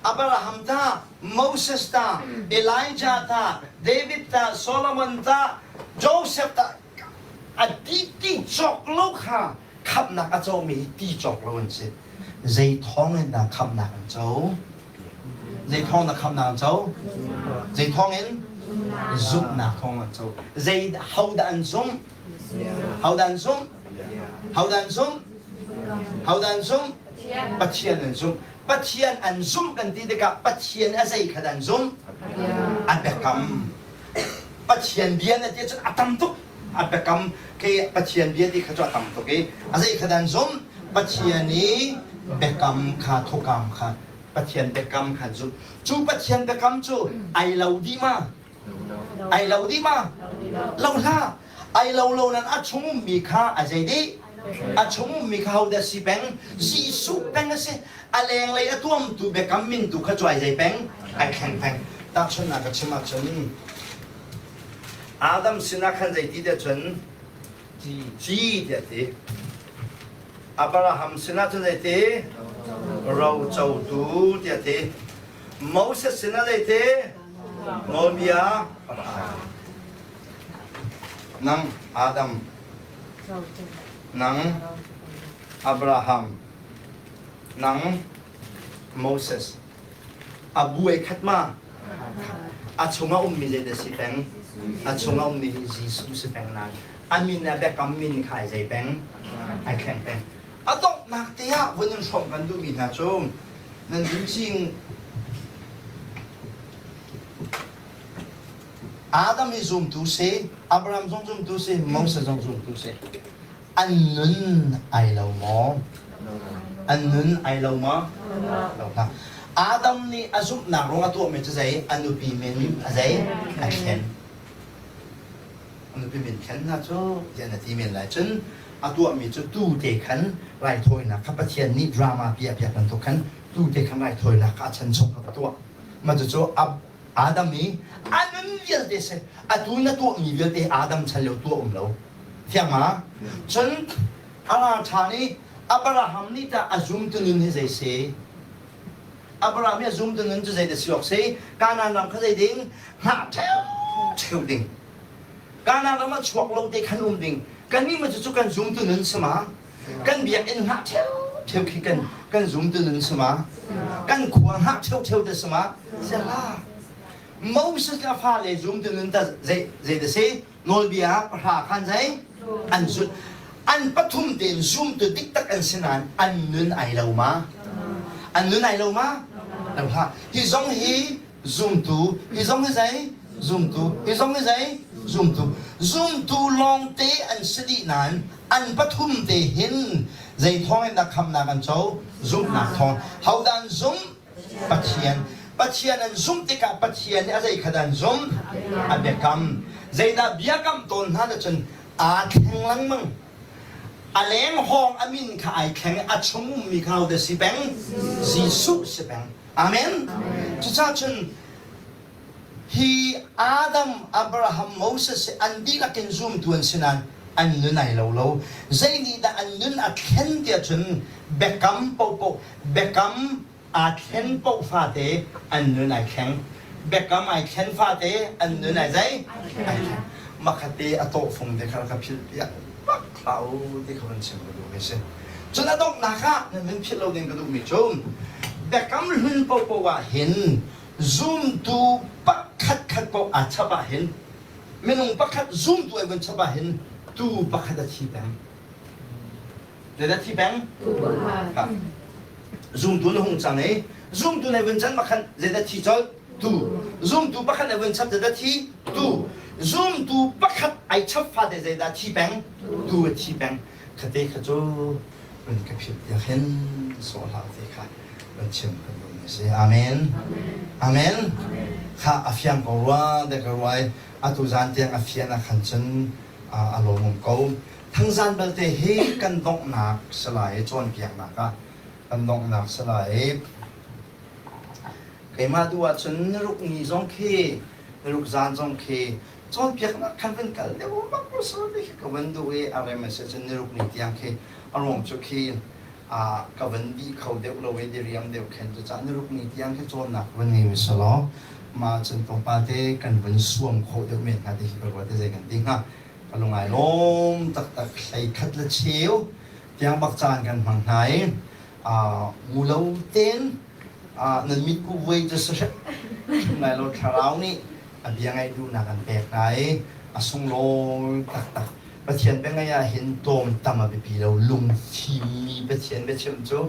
Abraham ta, Moses ta, Elijah ta, David ta, Solomon ta, Joseph ta, a ti ti cawk lo kha khamhnak a comi hi ti cawk lo an si. Zei thawng in dah khamhnak an co? Zei thawng dah khamhnak an co? Zei thawng in? Zumhnak thawng an co. Zei ho dah an zumh? Ho dah an zumh? Ho dah an zumh? Ho dah an zumh? Pathian an zumh. Pathian an zumh kan ti tikah Pathian a zei kha dah an zumh? A biakam. Pathian bia na ti cun a tam tuk. A biakam khi Pathian bia ti kha cu a tam tuk i a zei kha dah an zumh? Pathian i biakam kha thukam kha Pathian biakam kha an zumh. Cu Pathian biakam cu ai lo dih ma? Ai lo dih ma? Lo hlah. Ai lo lo nan a chung ummi kha a zei dih? A chung ummi kha hodah si peng? Jesuh peng a si. A lenglei a tuamtu biakam min tu kha cu ai zei peng? Ai thleng peng. Tahchunhnak ka chim ahcun. Adam sinah khan zeiti tiah cun ci tiah ti. Abraham sinah cun zeiti? Rocotu tiah ti. Moses sinah zeiti? Nawlbia Nang Adam, nang Abraham, nang Moses. A buai khat ma? A chungah ummi zeidah si peng? A chungah ummi hi Jesuh si peng nain a min a biakam min kha ai zei peng? Ai thleng peng. A donghnak te ah vun in hrawmh kan duhmi hna cu nan zing Adam hi zumtu si, Abraham zong zumtu si, Moses zong zumtu si. An nun ai lo maw? An nun ai lo maw? Lo hlah. Adam nih a zumhnak ruang a tuahmi cu zei? A nupi min a zei? A thlen. A nupi min thlen hna cu tiah na ti men lai. Cun a tuahmi cu tuu te khan raithawinak kha Pathian nih drama piah piak bantuk khan tuu te khan raithawinak kha a chan chung kha ka tuah. Mah cucu Adam i a nun vialte si atu na tuahmi vialte Adam chan lio tuah um lo. Thiang ma? Cun a ra ṭhan i Abraham nih tah a zumtu nun hi zei si? Abraham hi a zumtu nun cu zei dah si awk si? Kanaan ram kha zei ding? Hngah ṭheu ding. Kanaan ram ah chuak lo te khan um ding. Kannih ma cucu kan zumtu nun si ma? Kan biakinn hngah ṭheu khi kan kan zumtu nun si ma? Kan khua hngah ṭheu te si ma? Siala. Moses le a fale zumtu nun ta zei zei dah si? Nawlbia pahra khan zei? An zulh. An pathum tein zumtu diktak an si nain an nun ai lo ma? An nun ai lo ma? Lo hlah. Hi zong hi zumtu, hi zong hi zei? Zumtu. Hi zong hi zei? Zumtu. Zumtu lawngte an si dih nain an pathum te hin zei thawng in dah khamnak an co? Zumhnak thawng. Hodah an zumh? Pathian. Pathian an zumh tikah Pathian nih a zei kha dah an zumh? A biakam. Zeidah biakam tawn hna dah cun aa thleng lengmang. A leng hawng a min kha ai thleng a chung ummi kha hodah si peng? Jesuh si peng. Amen. Cucaah cun hi Adam, Abraham, Moses hi an dihlak in zumtu an si nain an nun ai lo lo. Zei nih dah an nun a thlen tiah cun biakam paohpaoh biakam aa thlen paoh fate an nun ai thleng. Biakam ai thlen fate an nun ai zei? Ai thleng. Makhate a tawhfung te kha ka philh piak bak hlah u ti kha van chim ka duhmi si. Cun a donghnak ah nan min philh lo ding ka duhmi cu biakam hlun paohpaoh ah hin zumtu pakhat khat paoh aa chap ah hin minung pakhat zumtu ai vun chap ah hin tuu pakhat a thi peng. Zeidah thi peng? Zumtu na hung cang i zumtu na vun can makhan zeidah thi colh? Tu. Zumtu pakhat na vun chap zeidah thi? Tu. Zumtu pakhat ai chap fate zeidah thi peng? Tu a thi peng. Khate kha cu run ka philh tiah khin sawh hlah te kha run chim kan duh mi si. Amen. Amen. Kha a fiang ko rua dek ka ruai atu zan tiang a fian ah khan cun a lawmawm ko. Thangzan belte hi kan donghnak si lai i cawnpiaknak ah kan donghnak si lai i keimah duh ahcun niruk ni zong khi niruk zan zong khi cawnpiaknak khan van kal deuh bak ti khi ka van duh i a rem a si cun niruk ni tiang khi a ruang cu khi ka van dih kho deuh lo i diriam deuh khin cucaah niruk ni tiang khi cawnnak van ngei u selaw mah cun tlawmpal te kan van suam khawh deuh men hnga ti khi ka ruat i zei kan ti hnga. Ka lung ai lawm taktak hlei khat le cheu tiang bak caan kan hmang hna i ngu lo tein nan mitku vuai cu si hrim lai lo thlarau nih a bia ngaih duhnak an pek hna i a sunglawi taktak Pathian bia ngaih ah hin tlawmtam a biapi lo lungfimmi Pathian biachim cu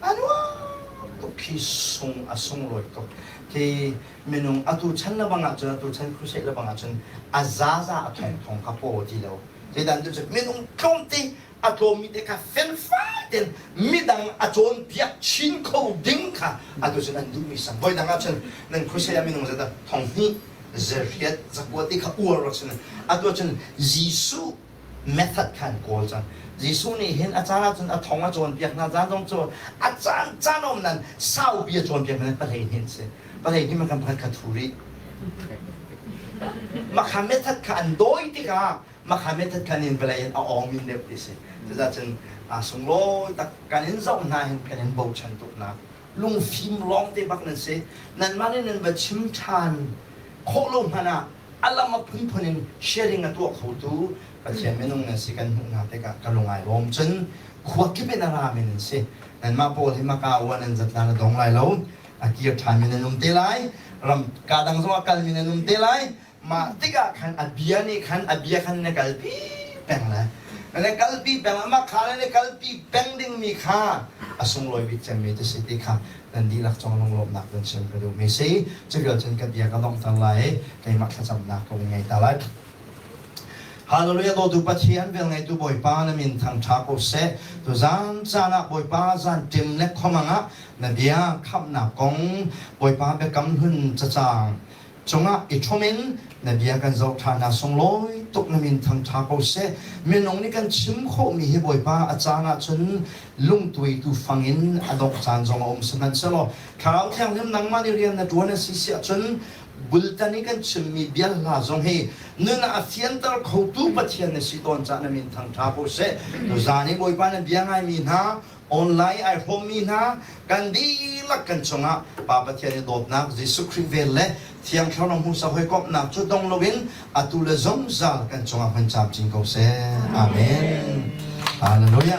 a nuam tuk khi sung a sunglawi tuk khi minung atu chan lebang ahcun atu chan crusade lebang ahcun a zaza a thongthong kha paw ti lo zeidan tu cu minung tlawmte a tlawmmi te kha felfai tein midang a cawnpiak chin kho ding kha atu cun an duhmi sang voi dang ahcun nan crusade ah minung zat thong hnih zariat zakua ti kha uar rak sin atu ahcun Jesuh method kha an kawl cang Jesuh nih hin a caan ahcun a thong a cawnpiak hna caan zong cu a caan caan um nan saupi a cawnpiak hna pahlei hin si pahlei hin kan pakhat kha thu rih. Mah kha method kha an dawi tikah mah kha method kha nin vawlei in a awng min deuh ti si. Cucaah cun aa sunglawi tak kan in zoh hna hin kan in bochan tuk nak lungfim lawng te bak nan si. Nanmah nih nan va chim ṭhan khawh lo hmanh ah a lam a phunphun in sharing a tuah khotu Pathian minung nan si kan hmuh hna tikah ka lung ai lawm. Cun khua kip in a rami nan si. Nanmah pawl hi Macau ah nan zatlan a dong lai lo. A kir ṭhanmi nan um te lai. Ram ka dang zong ah kalmi nan um te lai. Mah tikah khan a bia nih khan a bia khan na kalpi peng lai. Na kalpi peng mah kha na kalpi peng dingmi kha a sunglawi bik cemmi ti si ti kha nan dihlak cung lunglawmhnak kan chim ka duhmi si. Cuvial cun ka bia ka donghter lai i keimah thlacamnak ka vun ngei ta lai. Hallelujah dawtu Pathian velngeitu Bawipa na min thangṭha ko seh. Tuzan caan ah Bawipa zan ṭim le khuamang ah na bia khamhnak kong Bawipa biakam hlun cacang cungah i ṭhum in na bia kan zoh ṭhan ah sunglawi tuk na min thangṭha ko seh. Minung nih kan chim khawhmi hi Bawipa a caan ahcun lungtuaitu fang in a dongh caan zong a um sihmanhsehlaw Thlarau Thianghlim nangmah nih rian na ṭuan a si si ahcun bultan i kan chimmi bia hla zong hi nun ah a fianter khotu Pathian na si tawn caah na min thangṭha ko seh. Tuzaan i Bawipa na bia ngaimi hna, online ai hrawmmi hna, kan dihlak kan cungah Pa Pathian i dawtnak, Jesuh Khrih vel le Thiang Thlarau hmuhsak hawikomhnak cu dong loin atu le zungzal kan cungah hmun camcin ko seh. Amen. Hallelujah.